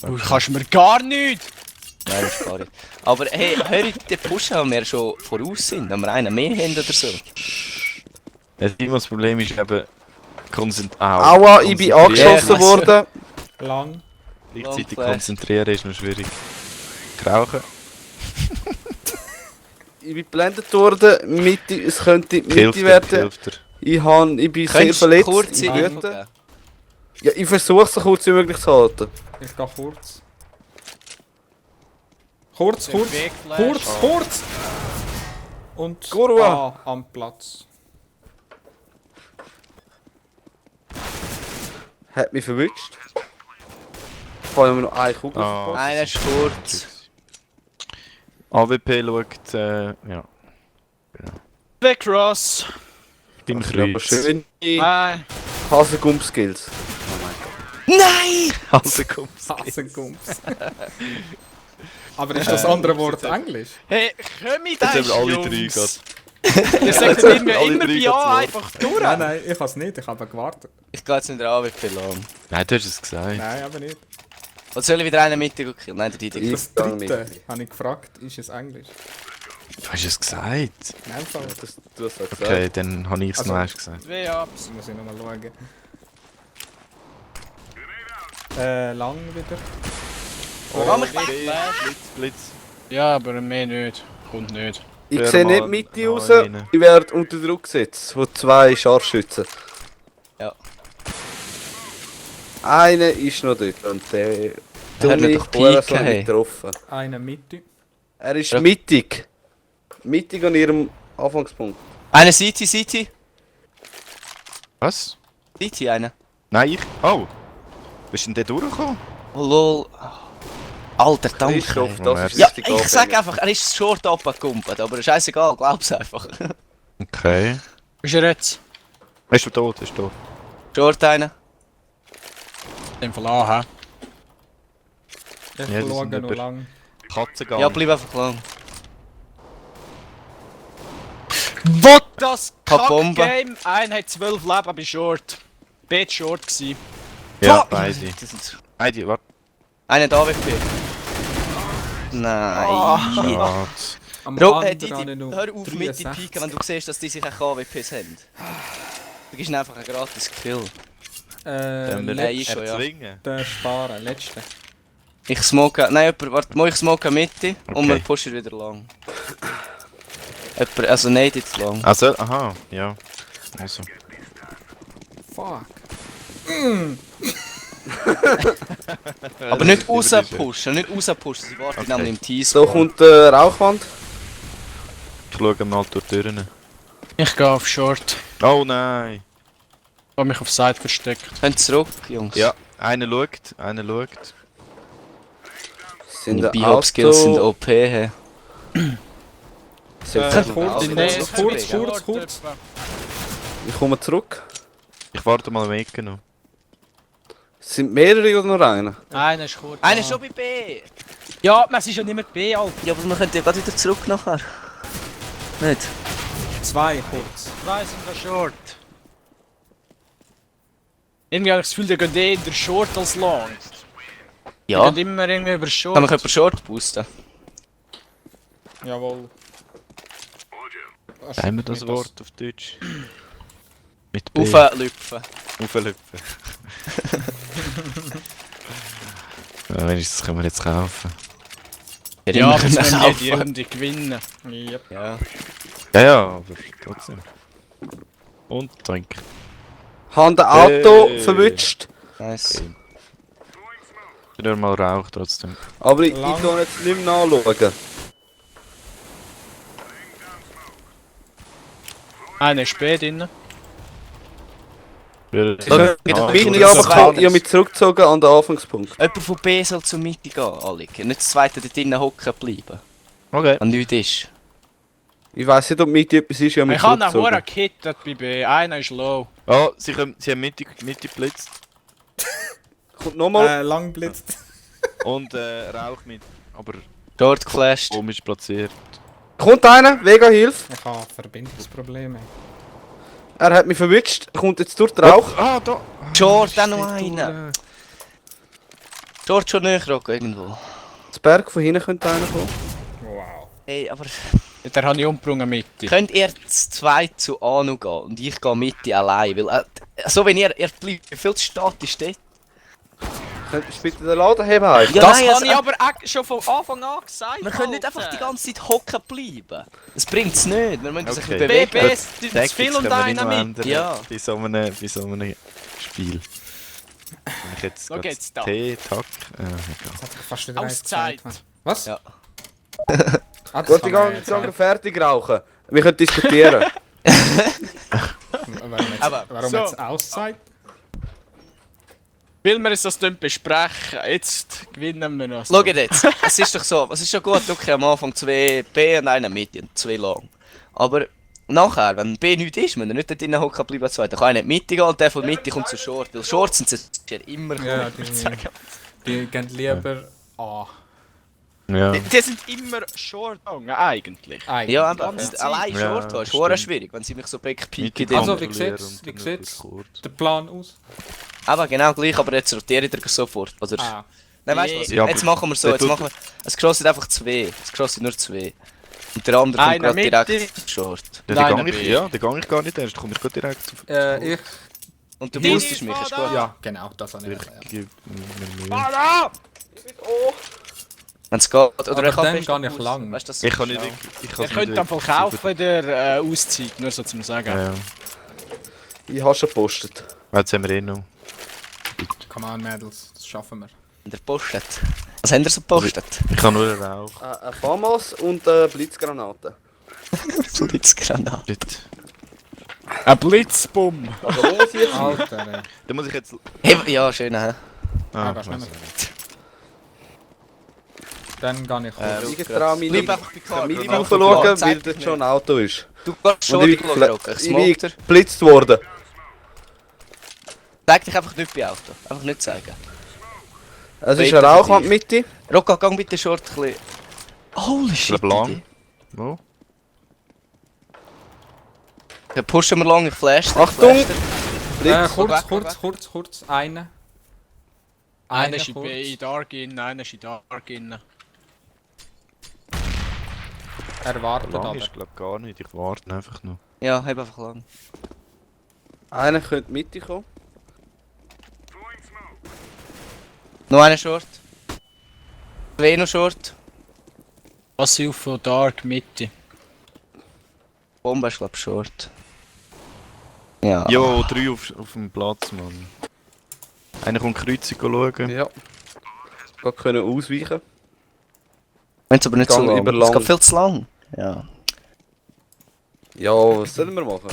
Du kannst mir gar nichts! Nein, das ist gar nicht. Aber hey, hör ich den Pushen, wenn wir schon voraus sind, wenn wir einen mehr haben oder so. Das Problem ist eben... Aua, ich bin angeschossen worden. Lang. Gleichzeitig Long konzentrieren ist noch schwierig. Rauchen. Ich bin geblendet worden, Mitte, es könnte Mitte Hilft dir, werden. hilft dir. Ich bin sehr Könntest du verletzt. kurz im Info Gürtel. geben? Ja, ich versuche es so kurz wie möglich zu halten. Ich gehe kurz. Kurz. Wegflash. Kurz! Und Kurwa. am Platz. Hat mich verwünscht. Vor allem noch eine Kugel Ah. verpasst. Einer ist kurz. AWP schaut, ja, Weg, Ross! beim Aber Kreuz. schön. Nein! Hasengump-Skills. Nein! Also komm. Hasengums. Aber ist das andere Wort Englisch? Hey, komm ich Jetzt da, haben wir alle drei Jungs! Ihr sagt mir Alle immer drei bei geht's Ja los. einfach durch! Nein, ich habe es nicht, ich habe gewartet. Ich gehe jetzt in der AWP lang. Nein, du hast es gesagt. Nein, aber nicht. Und soll ich wieder einen Mitte killen? Nein, der Didi. Das gehe mit. dritte habe ich gefragt, ist es Englisch? Du hast es gesagt. Nein, Fall. Du hast gesagt. Okay, dann habe ich es Also- noch erst gesagt. Zwei Ups! Das muss ich nochmal schauen. Lang wieder. Komm, ich Blitz, Blitz. Ja, aber mehr nicht. Kommt nicht. Ich Wer sehe nicht mal Mitte noch raus. einen? Ich werde unter Druck gesetzt von 2 Scharfschützen. Ja. Einer ist noch dort und der Der hat dumme doch Hurensohn Piken, hat hey. mich getroffen. Eine Mitte. Er ist Ja. mittig. Mittig an ihrem Anfangspunkt. Einer City. Was? City, einer. Nein, ich... Oh! Bist du denn da durchgekommen? Oh lol. Alter, danke. Christoph, Oh, das merci. ist Ja, richtig ich sag anfällig. einfach, er ist short abgekumpelt, aber scheißegal, glaub's einfach. Okay. Ist er jetzt? Ist du tot? Ist tot? Short einer. In dem Fall A, hä? Ich Ja, die schaue sind noch über- lang. Katzengang. Ja, bleib einfach lang. What das Hab Bombe. Kack-Game? Einer hat 12 Leben bei Short. B Short gsi. Ja, Fuck! beide. Das sind- Beide, warte. Einer da AWP. Nein. Schade. Am Bro, anderen Didi, habe ich noch hör auf mit die 63. Piken, wenn du siehst, dass die sich auch AWPs haben. Du gibst ihnen einfach einen gratis Kill. Dann wir nein, ich schon, ja. erzwingen. Letzte sparen, letzte. Ich smoke... Nein, jemand... Warte, mal ich smoke Mitte und Okay. wir pushen wieder lang. Jemand... Also nein, jetzt lang. Also, aha, ja. Also. Fuck. Aber nicht rauspushen, nicht rauspushen, sie warten nämlich im Team. So kommt der Rauchwand. Ich schaue mal durch die Türen. Ich gehe auf Short. Oh nein! Ich habe mich auf Side versteckt. Könnt zurück, Jungs. Ja, einer schaut, einer schaut. Sind Die Bio-Skills sind OP. Hey. Kurz, Nein, kurz. Ich komme zurück. Ich warte mal am Ecke noch. Sind mehrere oder nur einer? Einer ist kurz. Einer ist schon bei B. Ja, man ist ja nicht mehr B, Alter. Ja, aber wir können ja gerade wieder zurück nachher. Nicht? 2 kurz. Zwei sind da Short. Irgendwie habe ich das Gefühl, der geht eher in der Short als Long. Ja. Die gehen immer irgendwie über Short. Kann man jemanden short boosten? Jawohl. Haben wir das Wort auf Deutsch? Mit B. Auflüpfen. Auflüpfen. Ja, wenigstens können wir jetzt kaufen. Ja, aber können das wir werden die kaufen. Runde gewinnen. Yep. Ja. Ja, ja, aber trotzdem. Und trinken. Haben den Auto Hey. verwünscht. Nice. Ich will mal Rauch trotzdem. Aber ich Lang. kann jetzt nicht mehr nachschauen. Einer ist B drin. Ich bin Ah, bin so aber kalt. ich habe mich zurückgezogen an den Anfangspunkt. Jemand von B soll zur Mitte gehen, Alec. Nicht das zweite dort drinnen hocken bleiben. Okay. Wenn nichts ist. Ich weiß nicht, ob mit etwas ist, ich habe mich Ich habe einen zurückgezogen. Huren gehittet bei B. Einer ist low. Oh, sie haben Mitte geblitzt. Kommt nochmal. Lang blitzt. Und Rauch mit. Aber Short geflasht. komisch platziert. Kommt einer, Vega Hilfe. Ich habe Verbindungsprobleme. Er hat mich verwünscht, kommt jetzt durch den Rauch. Ah, da! Short, dann noch einer. Dort schon näher, Rocco, irgendwo. Das Berg von hinten könnte einer kommen. Wow. Hey, aber Der habe ich umgebrungen mit. könnt ihr zu zweit zu Anu gehen und ich gehe mit dir allein? Weil, so wenn ihr bleibt viel zu statisch dort. Könntest du bitte den Laden heben? Heiko? Ja, Das nein, habe also, ich aber schon von Anfang an gesagt. wir können nicht einfach die ganze Zeit hocken bleiben. Das bringt es nicht, wir müssen uns ein bisschen Okay. bewegen. BBS, Die zu viel und einer mit. Ja. Bei so einem Spiel. Wenn ich jetzt So grad geht's da. T, Tack. Egal. Jetzt hat sich fast wieder eins Auszeit. gesagt, Mann. Was? Ja. Ah, das Gut, kann die man ganze jetzt Zeit fertig rauchen. Wir können diskutieren. Aber Warum so. jetzt Auszeit? Will wir uns das dann besprechen? Jetzt gewinnen wir noch. Schaut jetzt, es ist doch so, es ist schon gut, okay, am Anfang 2 B und einer mit und 2 lang. Aber nachher, wenn B nichts ist, wenn er nicht dort drinnen hocken bleiben zwei, dann kann er nicht Mitte gehen und der von Mitte kommt zu Short. Weil Shorts sind ja immer Ja, cool. die gehen lieber A. Ja. Die sind immer short gegangen, eigentlich. Eigentlich. Ja, aber Ganze Zeit. allein Ja, Short ist stimmt. schwierig, wenn sie mich so backpieken. Mitte Also, Also, wie kontrollieren sieht's- und wie dann sieht's? kurz. Der Plan aus? aber genau gleich, aber jetzt rotiere ich sofort. Oder, Ah. nein, weißt du was? Ja, Jetzt aber machen wir so, der jetzt tut- machen wir. Es crosset einfach 2. Es crosset nur 2. Und der andere kommt Einer gerade Mitte. direkt zu Short. Ja, Nein, den dann gang ich, B. ja, den gang ich gar nicht erst. Komm ich gerade direkt auf. Ich. Und du Die boostest mich, ist gut. Ja, genau, das habe ich. Ich Ja. gebe mir Mühe. Voilà! Wenn es geht. Oder Aber ich kann dann fest gehe ich boosten. lang. Weißt du, das Ich kann nicht schnell. wirklich. Ich Ihr kann's könnt nicht dann wirklich verkaufen der Auszeit, nur so zum Sagen. Ja, ja. Ich habe schon gepostet. Jetzt haben wir eh noch. Come on, Mädels, das schaffen wir. Der postet. Was haben ihr so gepostet? Ich kann nur Rauch. Ein FAMAS und Blitzgranaten. Blitzgranate. Bitte. Ein Blitzbumm! Aber wo muss ich jetzt? Alter, ey. Da muss ich jetzt. Hey, ja, schön, hä? Ah, das was? nehmen Dann gehe ich hoch. Ich traue mich Bleib nicht. einfach bei Karl. Mit bleib dem einfach bei schauen, Karl. weil Zeig dort dich schon ein nicht. Auto ist. Du gehst schon Und ich die bin, Rock. Ich ich smoke dir. bin geblitzt worden. Zeig dich einfach nicht bei Auto. Einfach nicht zeigen. Es ist Weiter eine für Rauchwand dich. Mitte. Rocco, gang bitte Short ein bisschen. Holy shit. glaube lang. Wo? Dann pushen wir lang, ich flash dich, Achtung! flash dich. Blitz. Kurz, Eine. Einer ist in kurz. B, in Dark in, einer ist in Dark in. Er wartet Lang aber. ist glaube gar nicht. Ich warte einfach noch. Ja, heb einfach lang. Einer könnte Mitte kommen. Noch einer Short. Zwei noch Short. Passiv von Dark Mitte. Bombe ist glaub Short. Ja. Jo, 3 auf dem Platz, Mann. Einer kommt Kreuzung schauen. Ja. Gerade können ausweichen. Wenn's aber nicht so Gang lang. über Es lang. geht viel zu lang. Ja. Ja, was sollen wir machen?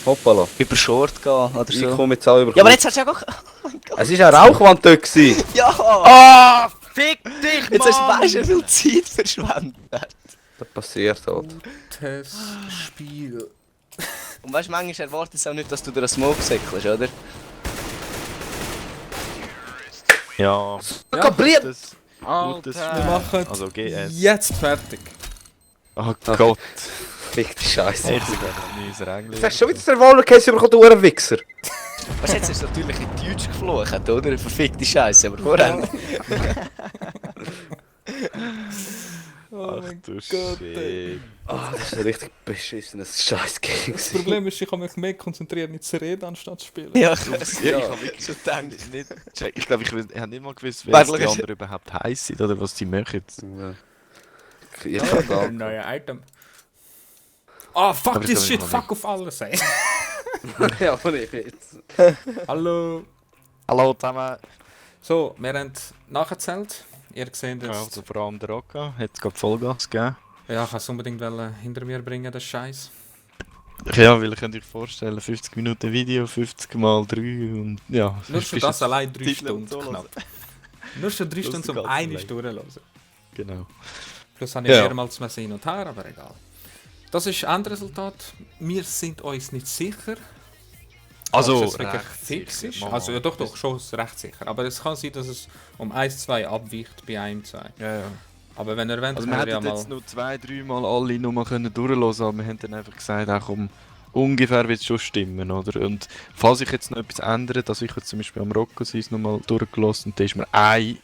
Hoppala. Über Short gehen oder Ich so. komme jetzt auch über. Ja, aber jetzt hast du ja gar... Oh mein Gott. Es ist eine Rauchwand dort gewesen. Ja! Ah, fick dich, Jetzt hast du Mann! weißt du, wie viel Zeit verschwendet. Das passiert halt. Testspiel. Und weißt du, manchmal erwartet es auch nicht, dass du durch einen Smoke säckelst, oder? Ja. Ja, Gutes. Alter. wir machen Also GS. jetzt fertig. Oh Gott. Fick die Scheiße. Jetzt werden wir neues Regeln. Jetzt hast du schon wieder das Revolver-Case bekommen, du Wichser. Weißt du, jetzt ist es natürlich in Deutsch geflucht, oder? Verfickte Scheiße, aber vorher. Oh Ach du Shit. Ah, das ist ein richtig beschissenes Scheiß-Game. Das Problem ist, ich kann mich mehr konzentrieren, nicht zu reden, anstatt zu spielen. Ja, Ja, ich habe wirklich schon gedacht, nicht check. Ich glaube, ich habe nicht mal gewusst, wer Warte, die schau. anderen überhaupt heissen oder was die machen. Ja, Ein verdammt. neues Item. Ah, fuck Aber ich this kann shit, nicht mal fuck auf alles, ey. Ja, aber nicht jetzt. Hallo. Hallo zusammen. So, wir haben nachgezählt. Ihr seht Ja, es. also vor allem der Rocca hat es gerade Vollgas gegeben. Ja, ich kann es unbedingt hinter mir bringen, das Scheiß. Ja, weil ihr könnt euch vorstellen, 50 Minuten Video, 50 mal 3 und ja. Nur schon bist das du allein 3 Titel Stunden so knapp. Nur schon 3 Los, Stunden, die um ganze eine Länge. Stunde zu hören. Genau. Plus habe ich Ja. mehrmals mehr hin und her, aber egal. Das ist ein Endresultat. Wir sind uns nicht sicher, Also, dass es wirklich recht fix sicher, ist. Mann. Also ja, doch, schon recht sicher. Aber es kann sein, dass es um 1-2 abweicht bei einem 2. Ja, ja. Aber wenn ihr wollt, Also wir können wir ja hätten mal... jetzt noch 2-3 Mal alle Nummern können durchlösen, aber wir haben dann einfach gesagt, ach komm, ungefähr wird es schon stimmen, oder? Und falls ich jetzt noch etwas ändere, also ich habe zum Beispiel am Rocco Seis nochmal durchgelassen und da ist mir ein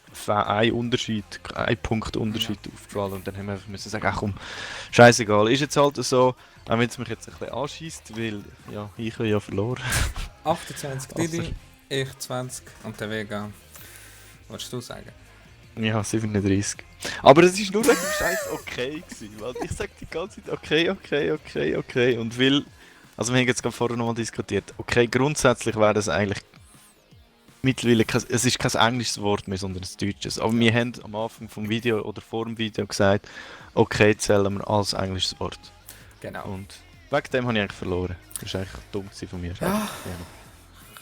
Punkt Unterschied aufgefallen und dann haben wir einfach müssen sagen, ach komm, scheißegal, ist jetzt halt so, auch wenn es mich jetzt ein bisschen anschießt, weil ja, ich habe ja verloren. 28 Didi, ich 20 und der Vega. Was würdest du sagen? Ja, 37. Aber es war nur wegen dem Scheiß okay gewesen, weil ich sage die ganze Zeit okay und will, also wir haben jetzt gerade vorher nochmal diskutiert, okay, grundsätzlich wäre das eigentlich mittlerweile, es ist kein englisches Wort mehr, sondern ein deutsches, aber wir haben am Anfang vom Video oder vor dem Video gesagt, okay zählen wir als englisches Wort Genau. und wegen dem habe ich eigentlich verloren. Das war eigentlich dumm gewesen von mir. Ja.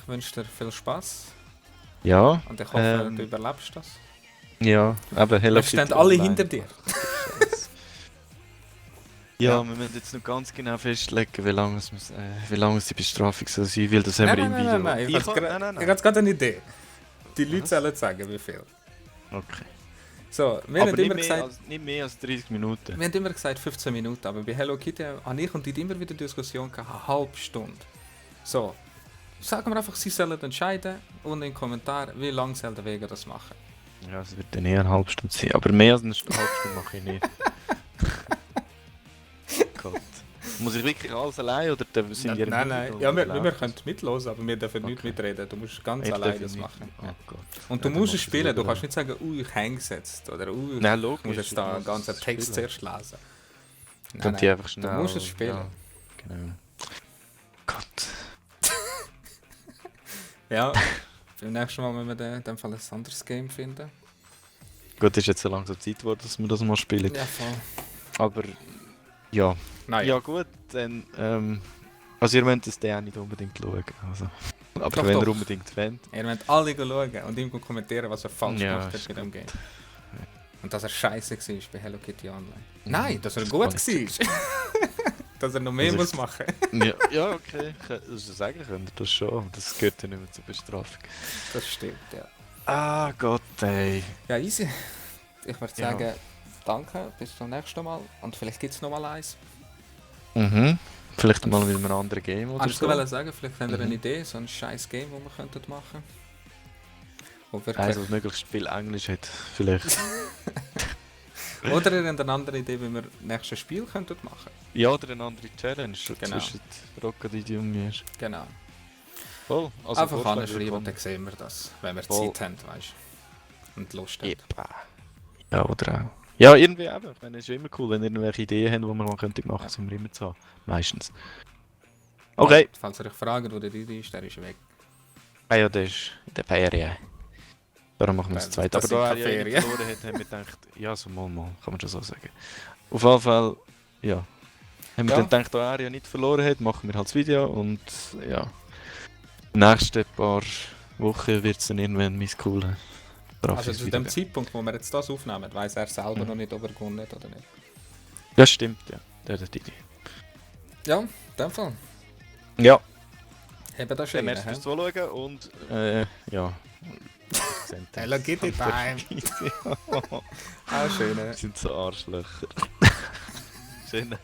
Ich wünsche dir viel Spaß Ja, und ich hoffe, du überlebst das. ja, aber Hello Wir stehen alle hinter dir. Ja, wir müssen jetzt noch ganz genau festlegen, wie lange es die Bestrafung soll sein, weil das haben wir im Video. Nein. Ich habe gerade eine Idee. Die Leute sollen sagen, wie viel. Okay. So, wir Aber haben nicht immer mehr, gesagt, nicht mehr als 30 Minuten. wir haben immer gesagt 15 Minuten, aber bei Hello Kitty habe ich und die immer wieder Diskussion gehabt, eine halbe Stunde. So, sagen wir einfach, sie sollen entscheiden und in den Kommentaren, wie lange soll der Vega das machen. Ja, es wird dann eher eine halbe Stunde sein, aber mehr als eine halbe Stunde mache ich nicht. Gott. Muss ich wirklich alles allein oder sind die Nein. Ja, wir können mitlosen, aber wir dürfen nicht mitreden. Du musst ganz alleine das machen. Oh Gott. Und du Ja, dann musst mach es ich spielen, das du selber. kannst nicht sagen, ich hänge gesetzt oder ich Nein, logisch. muss jetzt da einen ich ganzen muss es Text spielen. zuerst lesen. Dann die einfach schnell. Du musst es spielen. Ja, genau. Gott. Ja, beim nächsten Mal müssen wir in dem Fall ein anderes Game finden. Gut, ist jetzt so langsam Zeit geworden, dass wir das mal spielen. Ja, voll. Aber ja. Nein, Ja gut, dann also ihr müsst das dann auch nicht unbedingt schauen. Also. Aber Doch, wenn doch. ihr unbedingt wollt. ihr müsst alle schauen und ihm kommentieren, was er falsch Ja, gemacht hat ist bei dem gut. Game. Und dass er scheiße war bei Hello Kitty Online. Mhm. Nein, dass er Das gut ist war. Dass er noch mehr Also muss machen. Ja, okay. Also sagen könnt ihr das schon, aber das gehört ja nicht mehr zur Bestrafung. Das stimmt, ja. Ah Gott, ey. Ja, easy. Ich würde Ja. sagen, danke, bis zum nächsten Mal. Und vielleicht gibt es noch mal eins. Mhm. Vielleicht mal mit einem anderen Game oder Hast so. du sagen, vielleicht habt ihr eine Mhm. Idee, so ein scheiß Game, das wir könnten machen? Wo Eins, wirklich... das möglichst viel Englisch hat, vielleicht. Oder ihr habt eine andere Idee, wie wir das nächste Spiel könnten machen? Ja, oder eine andere Challenge Genau. zwischen Rockadidi und mir. Genau. Voll. Also Einfach Vorschläge anschreiben und willkommen. dann sehen wir das, wenn wir Voll. Zeit haben, weißt du. Und Lust haben. Epa. Ja, oder auch. Ja, irgendwie eben. Ich meine, es ist immer cool, wenn ihr irgendwelche Ideen habt, die wir mal könnten machen, sind wir immer zu haben. Meistens. Okay. Falls ihr euch fragt, wo der Didi ist, der ist weg. Ah ja, der ist in der Ferien. Darum machen wir das Weil zweite. das Aber da er sind ja keine nicht Ferien. verloren hat, haben wir gedacht, ja, so mal, kann man schon so sagen. Auf jeden Fall, ja. Haben wir Ja. dann gedacht, da er ja nicht verloren hat, machen wir halt das Video und ja. Die nächsten paar Wochen wird es dann irgendwann mein cooles Also zu dem Zeitpunkt, wo wir jetzt das aufnehmen, weiss er selber Mhm. noch nicht, ob er gewonnen hat oder nicht. Ja, stimmt, ja. Der Didi. Ja, in dem Fall. Ja. Haben das Ja, schön. merci fürs Zuschauen und ja. Hello Kitty Time. Ah, schön. Wir sind so Arschlöcher. Schön.